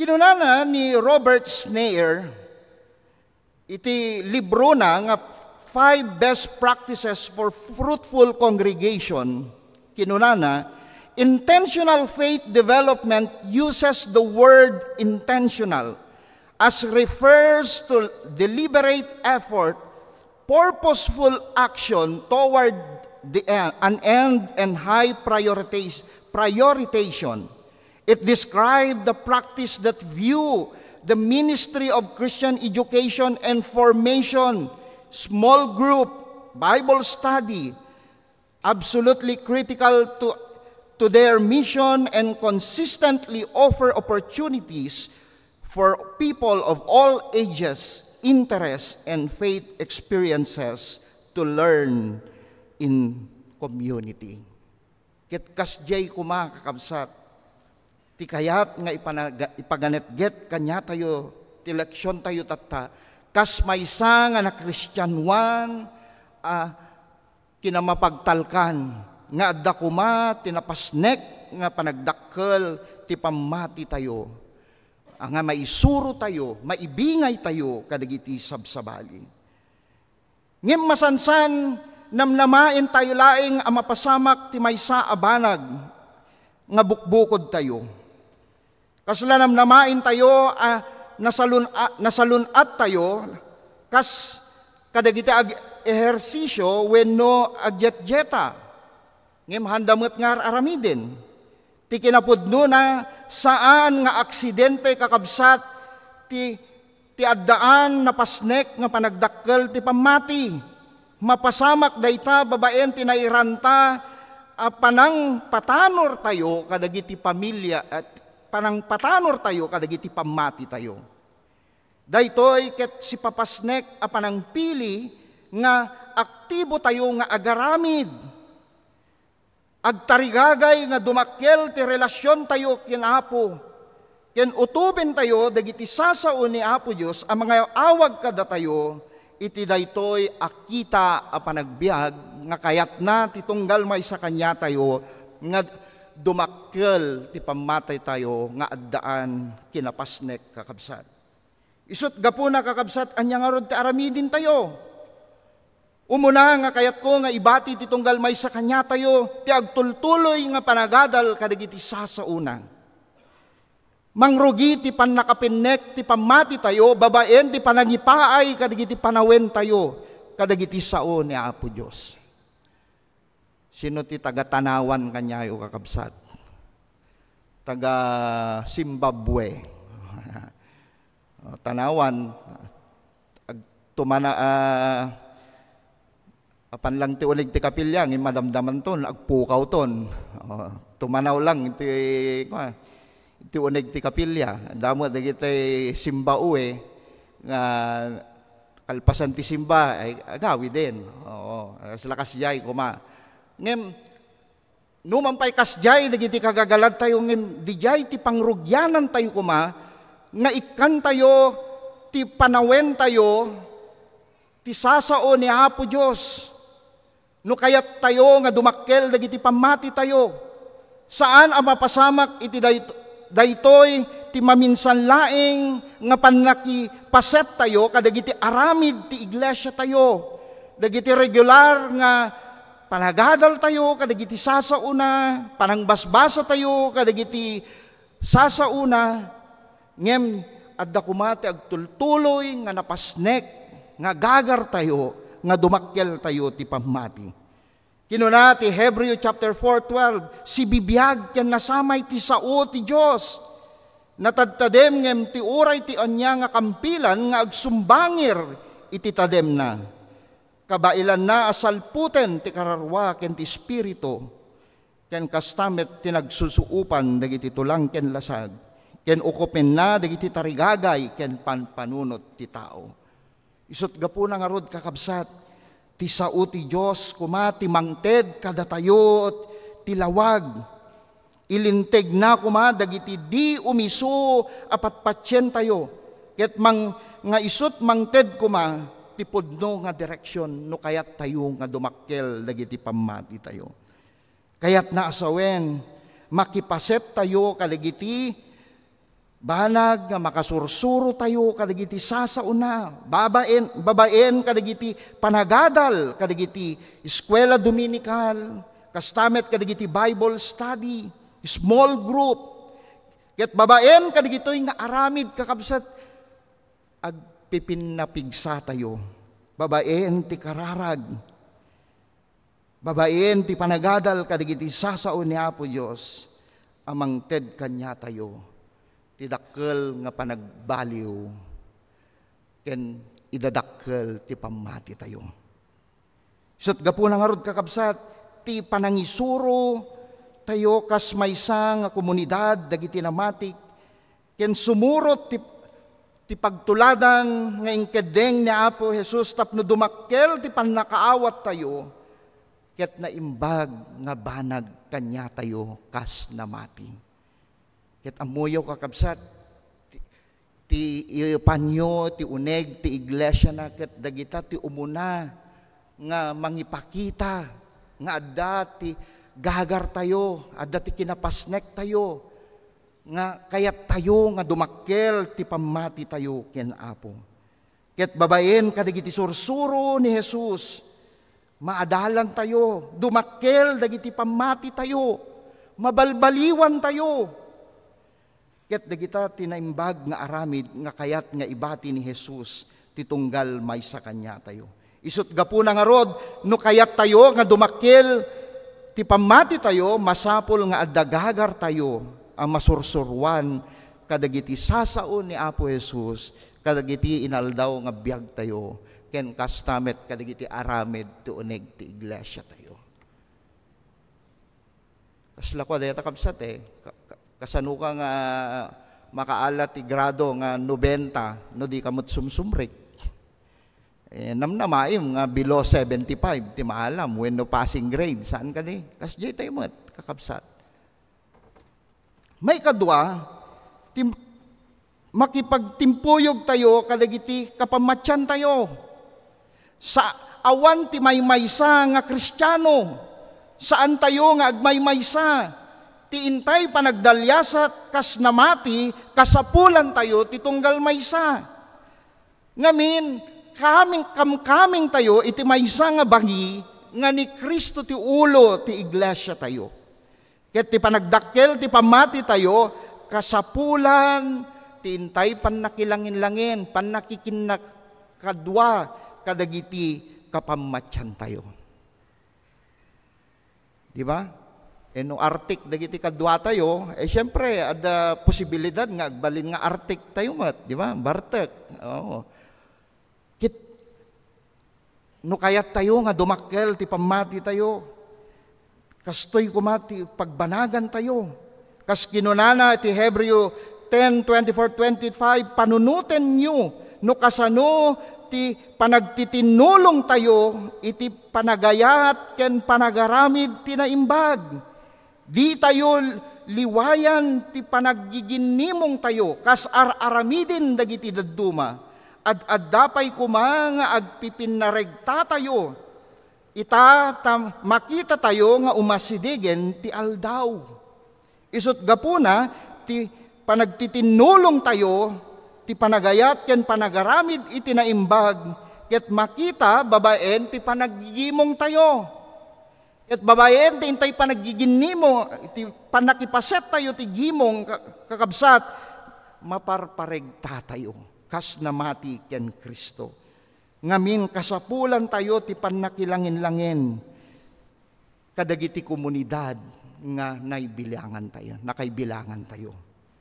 Kinunana ni Robert Sneyer iti librona nga Five Best Practices for Fruitful Congregation, kinunana, "Intentional faith development uses the word intentional as refers to deliberate effort, purposeful action toward the end, an end and high priorities, prioritization." It described the practice that view the ministry of Christian education and formation, small group, Bible study, absolutely critical to, to their mission and consistently offer opportunities for people of all ages, interests, and faith experiences to learn in community. Ket kasdiay koma, kakabsat, ti kayat nga ipanaga-, ipaganetget kaniatayo ti leksiontayo tatta, kas maysa nga nakristianoan a kinamapagtalkan nga adda koma ti napasnek nga panagdakkel ti pammatitayo, a nga maisurotayo, maibingaytayo kadagiti sabsabali. Ngem masansan, namnamaentayo laeng a mapasamak ti maysa a banag nga bukbukodtayo. Kasla namnamaentayo a nasalun-, a, nasalun-attayo kas kadagiti ag-, ehersisio wenno agjetjeta. Ngem handa met nga ar-aramiden. Ti kinapudnona, saan nga aksidente, kakabsat, ti, ti addaan napasnek nga panagdakkel ti pammati. Mapasamak dayta babaen ti nairanta a panangpatanortayo kadagiti pamilia, at panangpatanortayo kadagiti pammatitayo. Daytoy ket sipapasnek a panangpili nga aktibotayo nga agaramid. Agtarigagay nga dumakkel ti relasiontayo ken Apo, ken utobentayo dagiti sasao ni Apo Dios a mangaawag kadatayo iti daytoy a kita a panagbiag nga kayatna ti tunggal maysa kaniatayo nga dumakkel ti pammatitayo nga addaan kinapasnek, kakabsat. Isut' gapuna, kakabsat, ania ngarud ti aramidentayo? Umuna nga kayatko nga ibati ti tunggal maysa kaniatayo ti agtultuloy nga panagadal kadagiti sasaona. Mangrugi ti pannakapennek ti pammatitayo babaen ti panangipaay kadagiti panawentayo kadagiti sao ni Apo Dios. Sino ti taga Tanawan kaniayo, kakabsat? Taga Zimbabwe. O, Tanawan, ag-, tumana-, ah, apan lang ti uneg ti kapilya, ngem madamdamanton, agpukawton. O, tumanaw lang ti, kua, ti uneg ti kapilya. Damo dagiti simbawe nga kalpasan ti simba, ay, agawiden. Oo, kas-, kasdiay koma. Ngem, numan pay kasdiay dagiti kagagaladtayo, ngem didiay ti pangrugianantayo koma nga ikkantayo ti panawentayo ti sasao ni Apo Dios. No kayattayo nga dumakkel dagiti pammatitayo, saan a mapasamak iti dayt-, daytoy ti maminsan laeng nga pannakipasettayo kadagiti aramid ti iglesiatayo, dagiti regular nga panagadaltayo kadagiti sasaona, panangbasbasatayo kadagiti sasaona, ngem adda koma ti agtultuloy nga napasnek nga agagartayo nga dumakkeltayo ti pammati. Kinuna ti Hebreo chapter four twelve, "Sibibiag ken nasamay ti sao ti Dios. Natadtadem ngem ti uray ti ania nga kampilan nga agsumbangir iti tademna. Kabailanna a salputen ti kararua ken ti espiritu, ken kasta met ti nagsusuopan dagiti tulang ken lasag, ken ukopenna dagiti tarigagay ken panpanunot ti tao." Isut' gapuna ngarud, kakabsat, ti sao ti Dios koma ti mangted kadatayo ti lawag. Ilintegna koma dagiti di umisu a patpatientayo, ket mang-, nga isut' mangted koma ti pudno nga direksion no kayattayo nga dumakkel dagiti pammatitayo. Kayatna a sawen, makipasettayo kadagiti banag nga makasursurotayo kadagiti sasaona, babaen, babaen kadagiti panagadal kadagiti eskuela dominical, kasta met kadagiti Bible study, small group, ket babaen kadagitoy nga aramid, kakabsat, agpipinnapigsatayo babaen ti kararag, babaen ti panagadal kadagiti sasao ni Apo Dios a mangted kaniatayo ti dakkel nga panagbaliw ken idadakkel ti pammatitayo. Isut' gapuna ngarud, kakabsat, ti panangisuro tayo kas maysa nga komunidad dagiti namati ken sumurot ti, ti pagtuladan nga inkeddeng ni Apo Jesus tapno dumakkel ti pannakaawattayo ket naimbag nga banag kaniatayo kas namati. Ket ammoyo, kakabsat, ti, ti ipanyo, ti uneg ti iglesiana ket dagita ti umuna nga mangipakita nga adda ti gagartayo, adda ti kinapasnektayo, nga kayattayo nga dumakkel ti pammatitayo ken Apo. Ket babaen kadagiti sursuro ni Jesus, maadalantayo, dumakkel dagiti pammatitayo, mabalbaliwantayo. Ket dagita ti naimbag nga aramid nga kayat nga ibati ni Jesus ti tunggal maysa kaniatayo. Isut' gapuna ngarud, no kayattayo nga dumakkel ti pammatitayo, masapul nga adda gagartayo a masursuroan kadagiti sasao ni Apo Jesus kadagiti inaldaw nga biagtayo, ken kasta met kadagiti aramid ti uneg ti iglesiatayo. Kasla kua dayta, kabsat, eh. Ka-, ka-, kasano ka nga makaala ti grado nga nobenta no di ka met sumsumrek? Eh, namnamaem nga below seventy-five ti maalam wenno passing grade, saan kadi? Kasdiay tayo met, kakabsat. Maikadua, tim-, makipagtimpuyogtayo kadagiti kapammatiantayo. Sa-, awan ti maymaysa nga Kristiano. Saantayo nga agmaymaysa. Ti intay panagdaliasat kas namati, kasapulantayo ti tunggal maysa. Ngamin, kaming-, kamkamingtayo iti maysa nga bangi nga ni Cristo ti ulo ti iglesiatayo. Ket ti panagdakkel ti pammatitayo, kasapulan ti intay pannakilangin-langin, pannakikinnakadua kadagiti kapammatiantayo. Di ba? E no Arctic dagiti kaduatayo, eh, siyempre, adda posibilidad nga agbalin nga Arctic tayo met, di ba? Bartek. Oo. Ket no kayattayo nga dumakkel ti pammatitayo, kastoy koma ti pagbanagantayo. Kas kinunana iti Hebreo ten twenty-four, twenty-five, "Panunotenyo no kasano ti panagtitinnulongtayo iti panagayat ken panagaramid ti naimbag." Ditayo liwayan ti panaggiginnimongtayo kas ar-aramiden dagiti dadduma. Ad-adda pay koma nga agpipinnaregtatayo ita ta makitatayo nga umasidegen ti aldaw. Isut' gapuna ti panagtitinnulongtayo, ti panagayat ken panagaramid iti naimbag, ket makita babaen ti panaggigimongtayo. Ket babaen ti intay panaggiginnimo, ti pannakipasettayo ti gimong, ka-, kakabsat, maparparegtatayo kas namati ken Cristo. Ngamin, kasapulantayo ti pannakilangin-langin kadagiti komunidad nga naibilangantayo, nakaibilangantayo.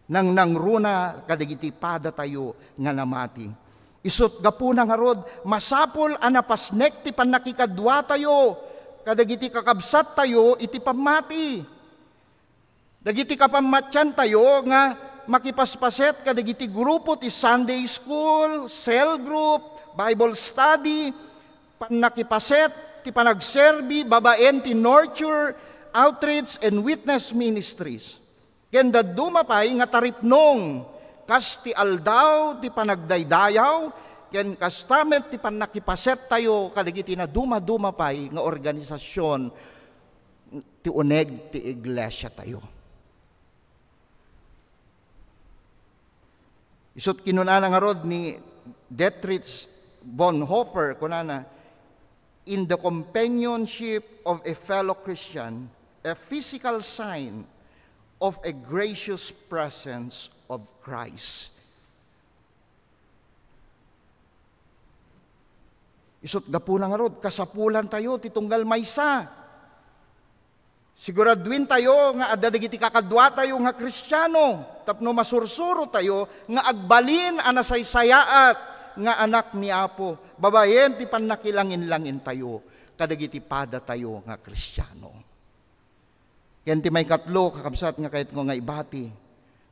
Nangnangruna kadagiti padatayo nga namati. Isut' gapuna ngarud, masapul a napasnek ti pannakikaduatayo kadagiti kakabsattayo iti pammati. Dagiti kapammatiantayo nga makipaspaset kadagiti grupo ti Sunday school, cell group, Bible study, pannakipaset ti panagserbi babaen ti nurture, outreach, and witness ministries. Ken dadduma pay nga taripnong, kas ti Aldaw ti Panagdaydayaw, ken kasta met ti pannakipasettayo kadagiti nadumaduma pay nga organisasion ti uneg ti iglesiatayo. Isut' kinunana ngarud ni Dietrich Bonhoeffer, kunana, "In the companionship of a fellow Christian, a physical sign of a gracious presence of Christ." Isut' gapuna ngarud, kasapulantayo ti tunggal maysa. Siguraduentayo nga adda dagiti kakaduatayo nga Kristiano tapno masursurotayo nga agbalin a nasaysayaat nga anak ni Apo babaen ti pannakilangin-langintayo kadagiti padatayo nga Kristiano. Ken ti maikatlo, kakabsat, nga kayatko nga ibati,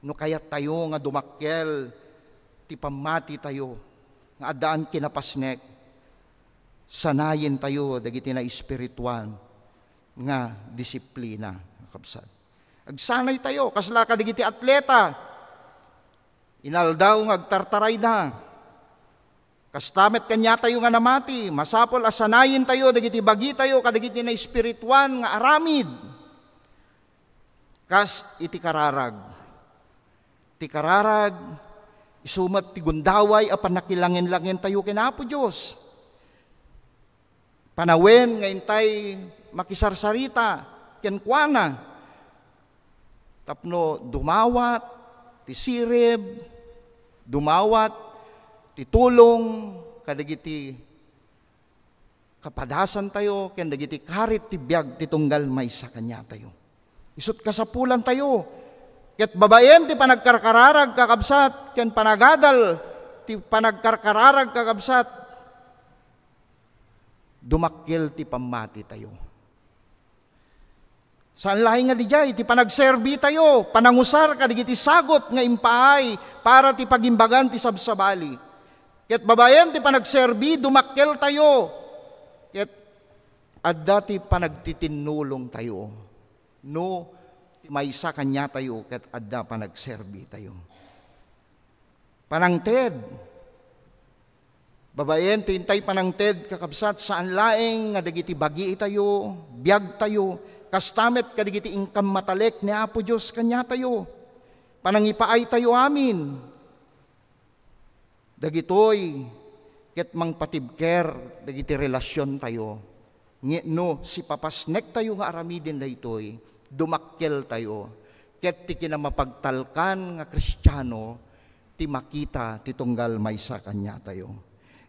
no kayattayo nga dumakkel ti pammatitayo nga addaan kinapasnek, sanayentayo dagiti naespirituan nga disiplina, kakabsat. Agsanaytayo, kasla kadagiti atleta, inaldaw nga agtartarayda. Kasta met kaniatayo nga namati, masapul a sanayentayo dagiti bagitayo kadagiti naespirituan nga aramid. Kas iti kararag. Ti kararag, isu met ti gundaway a pannakilangin-langintayo ken Apo Dios. Panawen nga intay makisarsarita kenkuana tapno dumawat ti sirib, dumawat ti tulong kadagiti kapadasantayo ken dagiti karit ti biag ti tunggal maysa kaniatayo. Isut' kasapulantayo ket babaen ti panagkarkararag, kakabsat, ken panagadal ti panagkarkararag, kakabsat, dumakkel ti pammatitayo. Saan laeng nga didiay ti panagserbitayo, panangusar kadagiti sagut nga impaay para ti pagimbagan ti sabsabali. Ket babaen ti panagserbi, dumakkeltayo. Ket adda ti panagtitinnulongtayo no ti maysa kaniatayo ket adda panagserbitayo. Panangted. Babaen ti intay panangted, kakabsat, saan laeng nga dagiti bagiitayo, biagtayo, kasta met kadagiti inkan matalek ni Apo Dios kaniatayo. Panangipaaytayo amin. Dagitoy ket mangpatibker dagiti relasiontayo. Nge-, no sipapasnektayo nga aramiden daytoy, dumakkeltayo, ket ti kinamapagtalkan nga Kristiano ti makita ti tunggal maysa kaniatayo.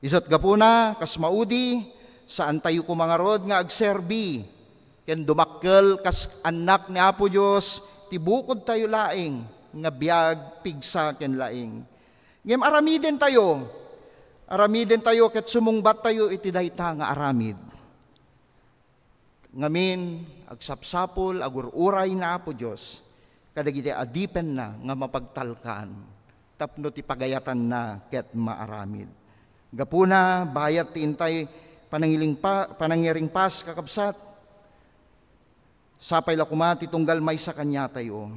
Isut' gapuna, kas maudi, saantayo koma ngarud nga agserbi ken dumakkel kas annak ni Apo Dios ti bukodtayo laeng nga biag, pigsa ken laeng. Ngem aramidentayo, aramidentayo ket sumungbattayo iti dayta nga aramid. Ngamin, agsapsapul, agur-uray ni Apo Dios kadagiti adipenna nga mapagtalkan tapno ti pagayatanna ket maaramid. Gapuna, bayat ti intay panangilingpa-, panangiringpas, kakabsat, sapay la koma ti tunggal maysa kaniatayo.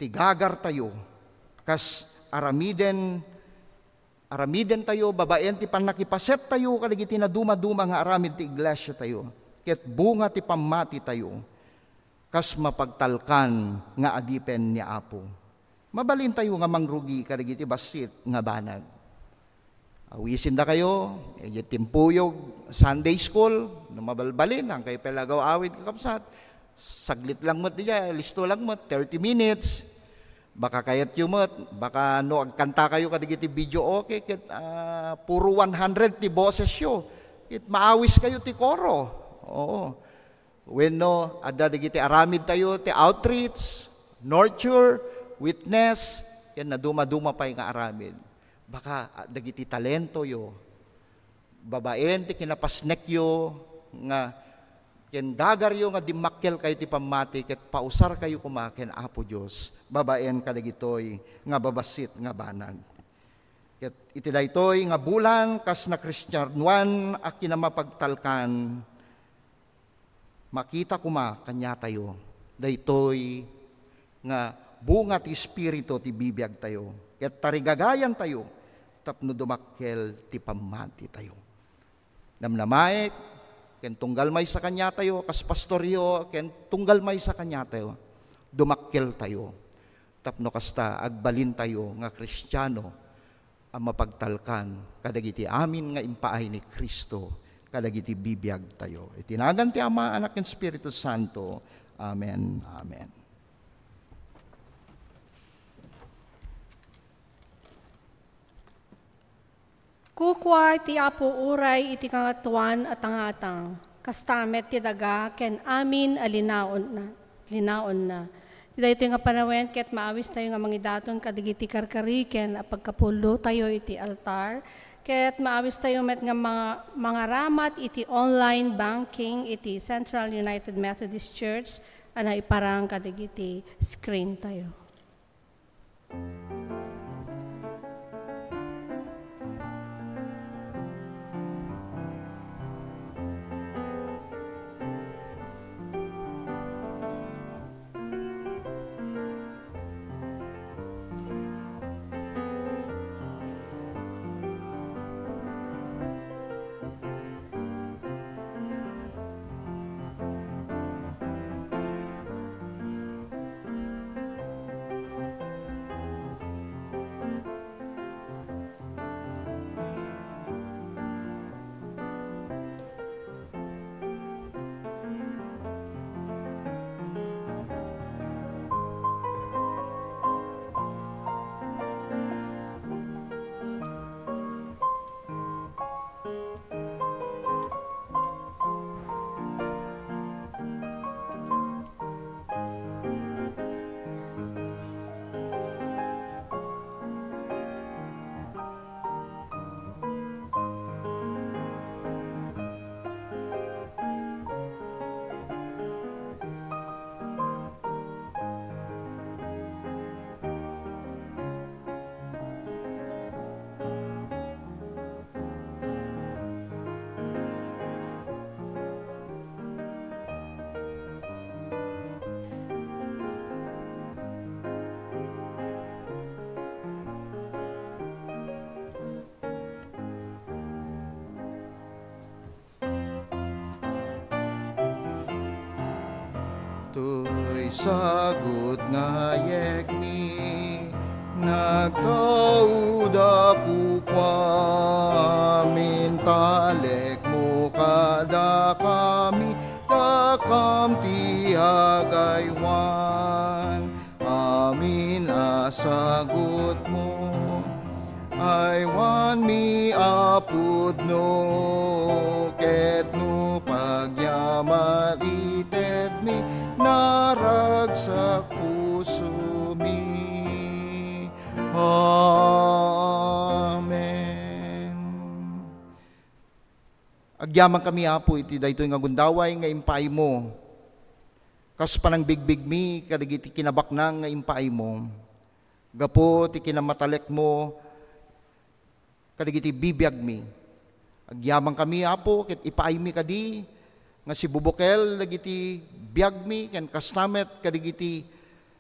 Ti gagartayo, kas aramiden, aramidentayo babaen ti pannakipasettayo kadagiti nadumaduma nga aramid ti iglesiatayo, ket bunga ti pammatitayo, kas mapagtalkan nga adipen ni Apo. Mabalintayo nga mangrugi kadagiti bassit nga banag. Awisindakayo, idiay timpuyog, Sunday school, no mabalbalin, haankayo pay la agaw-awid, kakabsat. Saglit lang met diay, listo lang met, thirty minutes. Baka kayatyo met, baka no agkantakayo kadagiti videoke, ket, ah, puro one hundred ti bosesyo. Ket maawis kayo ti koro. Oo. Wenno, adda dagiti aramidtayo ti outreach, nurture, witness, ken nadumaduma pay nga aramid. Baka, ah, dagiti talentoyo, babaen ti kinapasnekyo nga ken gagaryo nga dimmakkelkayo ti pammati ket pausarkayo koma ken Apo Dios babaen kadagitoy nga babassit nga banag. Ket iti daytoy nga bulan kas nakristianoan a kinamapagtalkan, makita koma kaniatayo daytoy nga bunga ti Espiritu ti bibiagtayo, ket tarigagayantayo tapno dumakkel ti pammatitayo. Namnamaek ken tunggal maysa kaniatayo, kas pastoryo, ken tunggal maysa kaniatayo, dumakkeltayo. Tapno kasta, agbalintayo nga Kristiano a mapagtalkan kadagiti amin nga impaay ni Cristo kadagiti bibiagtayo. Iti nagan ti Ama, Anak, ken Espiritu Santo. Amen. Amen. Kukua ti Apo uray iti Kangatoan a tangatang, kasta met ti daga ken amin a linaonna, linaonna. Iti daytoy nga panawen ket maawistayo nga mangidaton kadagiti karkariken a pagkapullotayo iti altar, ket maawistayo met nga manga-, mangaramat iti online banking iti Central United Methodist Church a naiparang kadagiti screen tayo. Toy sagut nga yegmi, nagtaud a kukua, amin talekmo kadakami, dakam ti agaywan. Amin a sagutmo, aywanmi a pudno, ket no pagyaman itedmi, naragsak pusomi. Amen. Agyamankami, Apo, iti daytoy nga gundaway nga impaaymo. Kas panangbigbigmi kadagiti kinabaknang nga impaaymo, gapu ti kinamatalekmo kadagiti bibiagmi. Agyamankami, Apo, ket ipaaymi kadi nga sibubukel dagiti biagmi, ken kasta met kadagiti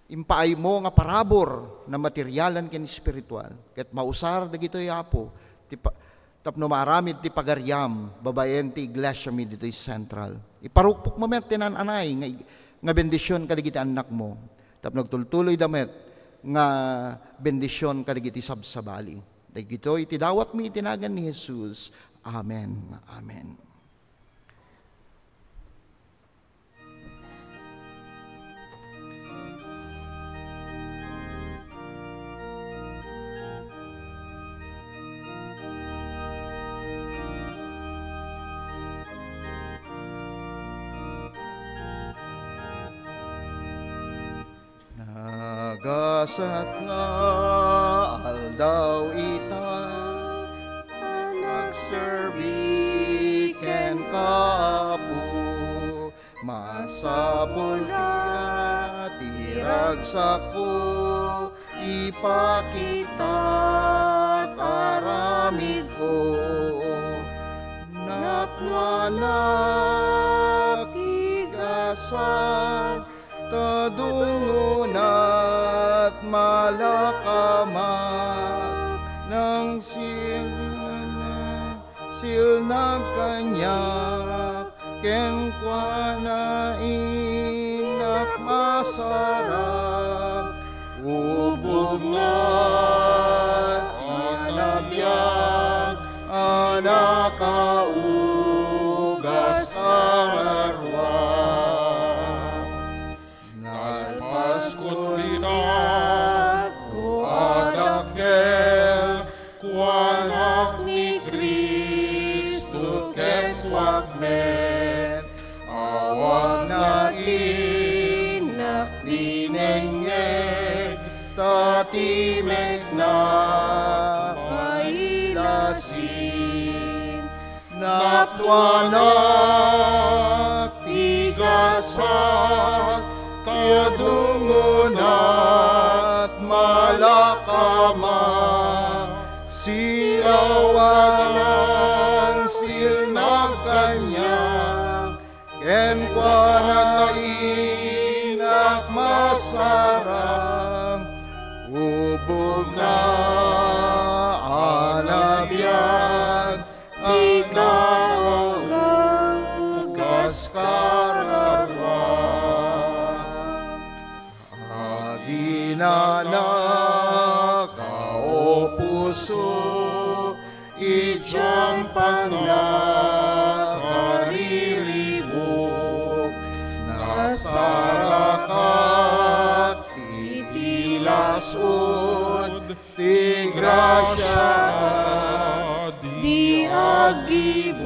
impaaymo nga parabur, na materialan ken espiritual. Ket mausar dagitoy, Apo, ti pa-, tapno maaramid ti pagariam babaen ti iglesiami ditoy Central. Iparukpokmo met ti naan-anay nga ig-, nga bendision kadagiti annakmo, tapno agtultuloyda met nga bendision kadagiti sabsabali. Dagitoy ti dawatmi iti nagan ni Jesus. Amen. Amen. Nagasat nga aldaw ita a nagserbi kenka, Apo. Masapul ti ragsakko, ipakitak aramidko. Napnoanak ti gasat, ta dungonat malakamak nang silna, silnag kaniak, kenkuana innak masarap. O timekna mailasin. Napnoanak ti gasat, ta dungonak malakama. Silawanan silnag kaniak, kenkuana inak masarang. Ubogna a nabiag, ti kaugas kararua. Aginana ka, o puso, idiam pannakariribuk. Nasarakak iti las-ud ti grasia di aggibus.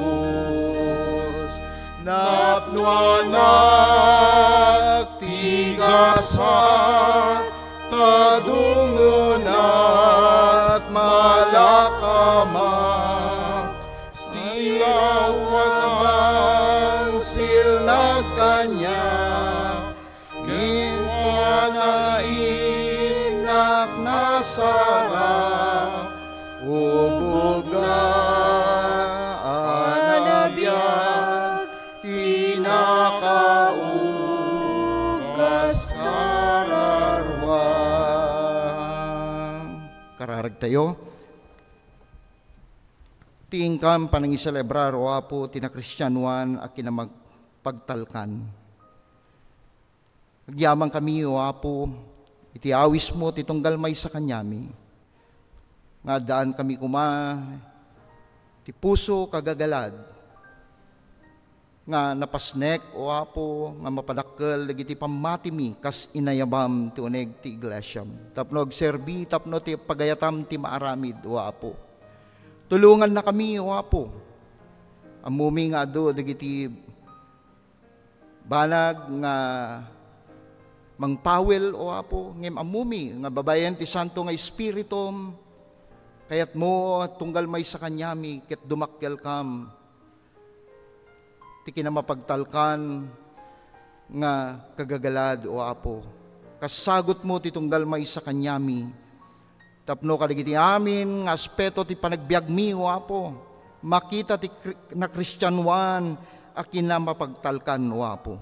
Napnoanak ti gasat, ta dungonak malakama. Silawanan silnag kaniak, kenkuana inak nasarang. Ubogna a nabiag, ti nakaugas kararua. Kararagtayo. Ti inkam panangiselebrar, O Apo, ti nakristianoan a kinamag-, pagtalkan. Agyamankami, O Apo, iti awismo ti tunggal maysa kaniami, nga addaankami koma ti puso kagagalad, nga napasnek, O Apo, nga mapadakkel dagiti pammatimi kas inayabam ti uneg ti iglesiam, tapno agserbi, tapno ti pagayatam ti maaramid, O Apo. Tulongannakami, O Apo. Ammomi nga adu dagiti banag nga mangpawil, O Apo, ngem ammomi nga babaen ti Santo nga Espiritum, kayatmo tunggal maysa kaniami ket dumakkelkam ti kinamapagtalkan nga kagagalad, O Apo. Kasagutmo ti tunggal maysa kaniami, tapno kadagiti amin nga aspeto ti panagbiagmi, O Apo, makita ti kri-, nakristianoan a kinamapagtalkan, O Apo.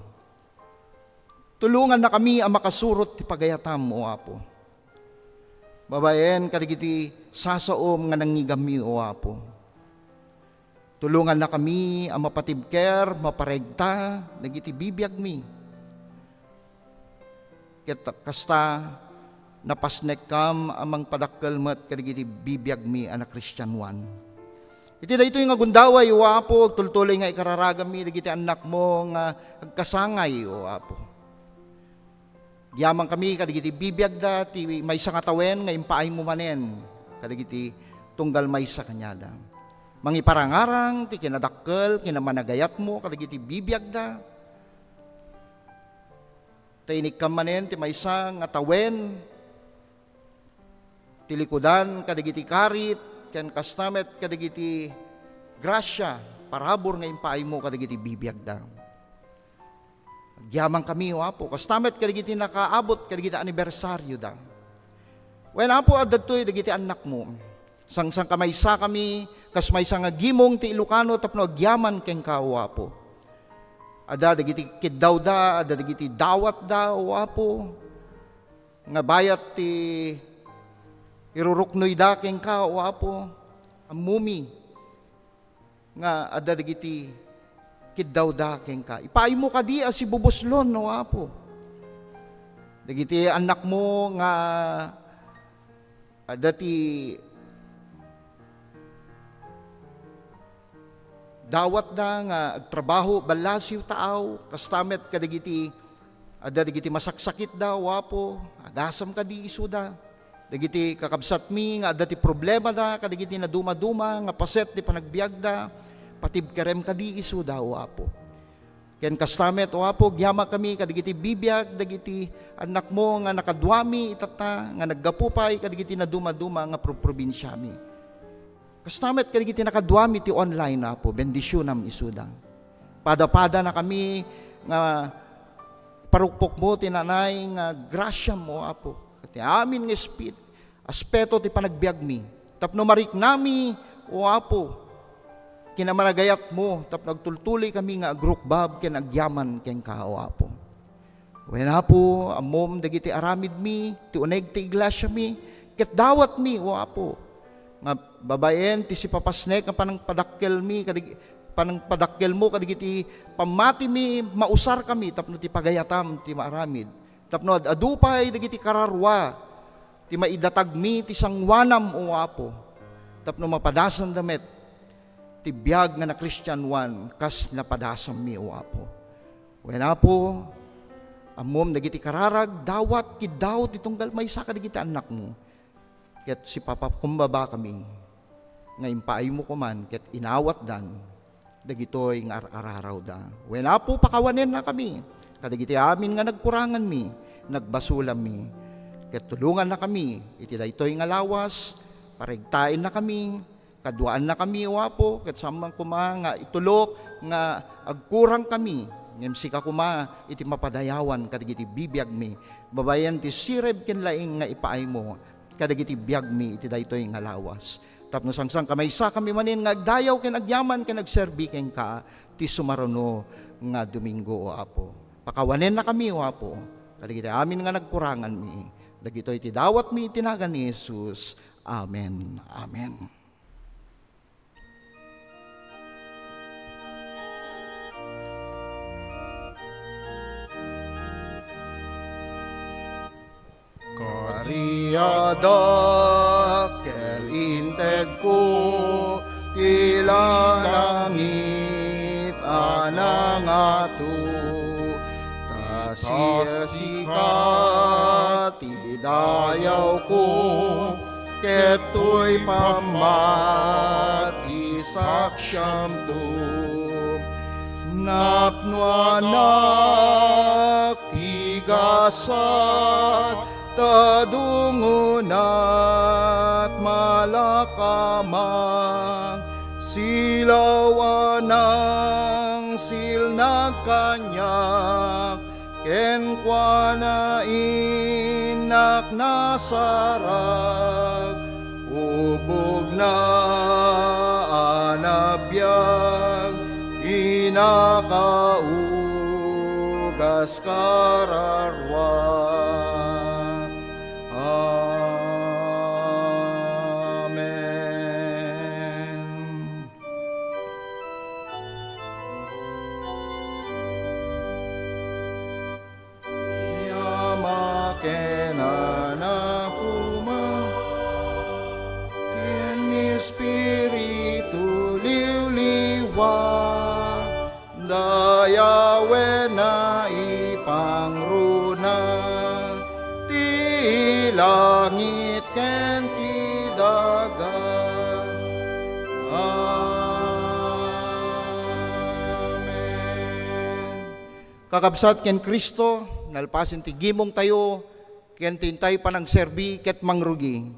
Tulongannakami a makasurot ti pagayatam, O Apo, babaen kadagiti sasaom nga nangngigammi, O Apo. Tulongannakami a mapatibker, maparegta dagiti bibiagmi. Ket kasta, napasnekkam a mangpadakkel met kadagiti bibiagmi a nakristianoan. Iti daytoy nga gundaway, O Apo, agtultuloy nga ikararagammi dagiti annakmo nga agkasangay, O Apo. Agyamankami kadagiti bibiagda ti maysa nga tawen nga impaaymo manen kadagiti tunggal maysa kaniada. Mangiparangarang ti kinadakkel, kinamanagayatmo kadagiti bibiagda. Ta inikkam manen ti maysa nga tawen ti likudan kadagiti karit, ken kasta met kadagiti grasia, parabur nga impaaymo kadagiti bibiagda. Agyamankami, O Apo, kasta met kadagiti nakaabot kadagiti anibersarioda. Wen, Apo, adda ditoy dagiti annakmo. Sangsangkamaysakami kas maysa nga gimong ti Ilocano tapno agyaman kenka, O Apo. Adda dagiti kiddawda, adda dagiti dawatda, O Apo, nga bayat ti iruruknoyda kenka, O Apo. Ammomi nga adda dagiti kiddawda kenka. Ipaaymo kadi a sibubuslon, O Apo, dagiti annakmo nga adda ti dawatda nga agtrabaho, ballasiw, taaw, kasta met kadagiti adda dagiti masaksakitda, O Apo, agasam kadi isuda. Dagiti kakabsatmi nga adda ti problemada kadagiti nadumaduma nga paset ti panagbiagda, patibkerem kadi isuda, O Apo. Ken kasta met, O Apo, agyaman kami kadagiti bibiag dagiti annakmo nga nakaduami itatta nga naggapu pay kadagiti nadumaduma nga proprobinsiami. Kasta met kadagiti nakaduami ti online, Apo, bendisionam isuda. Padapadana kami nga parukpokmo ti nanay nga grasiam, O Apo, ket ti amin nga espit-, aspeto ti panagbiagmi. Tapno mariknami, O Apo, kinamanagayatmo, tapno agtultuloy kami nga agrukbab ken agyaman kenka, O Apo. Wen, Apo, ammom dagiti aramidmi, ti uneg ti iglesiami, ket dawatmi, O Apo, nga babaen ti sipapasnek nga panangpadakkelmi, kadig-, panangpadakkelmo kadagiti pammatimi, mausarkami tapno ti pagayatam ti maaramid. Tapno ad-adu pay dagiti kararua ti maidatagmi ti sangoanam, O Apo, tapno mapadasanda met ti biag nga nakristianoan kas napadasammi, O Apo. Wen, Apo, ammom dagiti kararag, dawat, kiddaw ti tunggal maysa kadagiti annakmo. Ket sipapakumbabakami nga impaaymo koman ket inawatdan dagitoy nga ar-ararawda. Wen, Apo, pakawanennakami kadagiti amin nga nagkuranganmi, nagbasolanmi. Ket tulongannakami iti daytoy nga lawas, paregtaennakami, kaduaannakami, O Apo, ket saan man koma nga itulok nga agkurangkami, ngem sika koma iti mapadayawan kadagiti bibiagmi, babaen ti sirib ken laing nga ipaaymo kadagiti biagmi iti daytoy nga lawas. Tapno sangsankamaysa kami manen nga agdayaw ken agyaman ken agserbi kenka ti sumaruno nga Domingo, O Apo. Pakawanennakami, O Apo, kadagiti amin nga nagkuranganmi. Dagitoy ti dawatmi iti nagan ni Jesus. Amen. Amen. Kariadak ket intedko ti langit a nangato, ta sika ti dayawko, ket toy pammat ti saksiamto. Napnoanak ti gasat, ta dungonat malakamang, silawanang silnag kaniak, kenkuana innak nasarag, ubogna a nabiag, kinakaugas kararua. Amen. Ama ken Anak koma ken Espiritu Liwliwa, dayawen a ipangruna ti langit ken ti daga. Amen. Kakabsat ken Cristo, nalpasen ti gimongtayo, ken ti intay panangserbi ket mangrugi.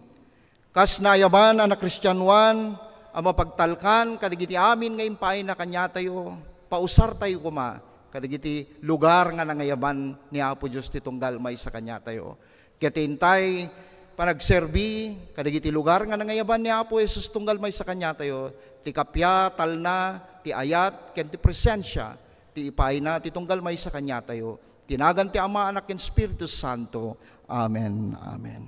Kas naayaban a nakristianoan a mapagtalkan kadagiti amin nga impaayna kaniatayo, pausartayo koma kadagiti lugar nga nangayaban ni Apo Dios ti tunggal maysa kaniatayo. Ket intay panagserbi kadagiti lugar nga nangayaban ni Apo Jesus tunggal maysa kaniatayo, ti kappia, talna, ti ayat, ken ti presensia ti ipaayna ti tunggal maysa kaniatayo. Ti nagan ti Ama, Anak, ken Espiritu Santo. Amen. Amen.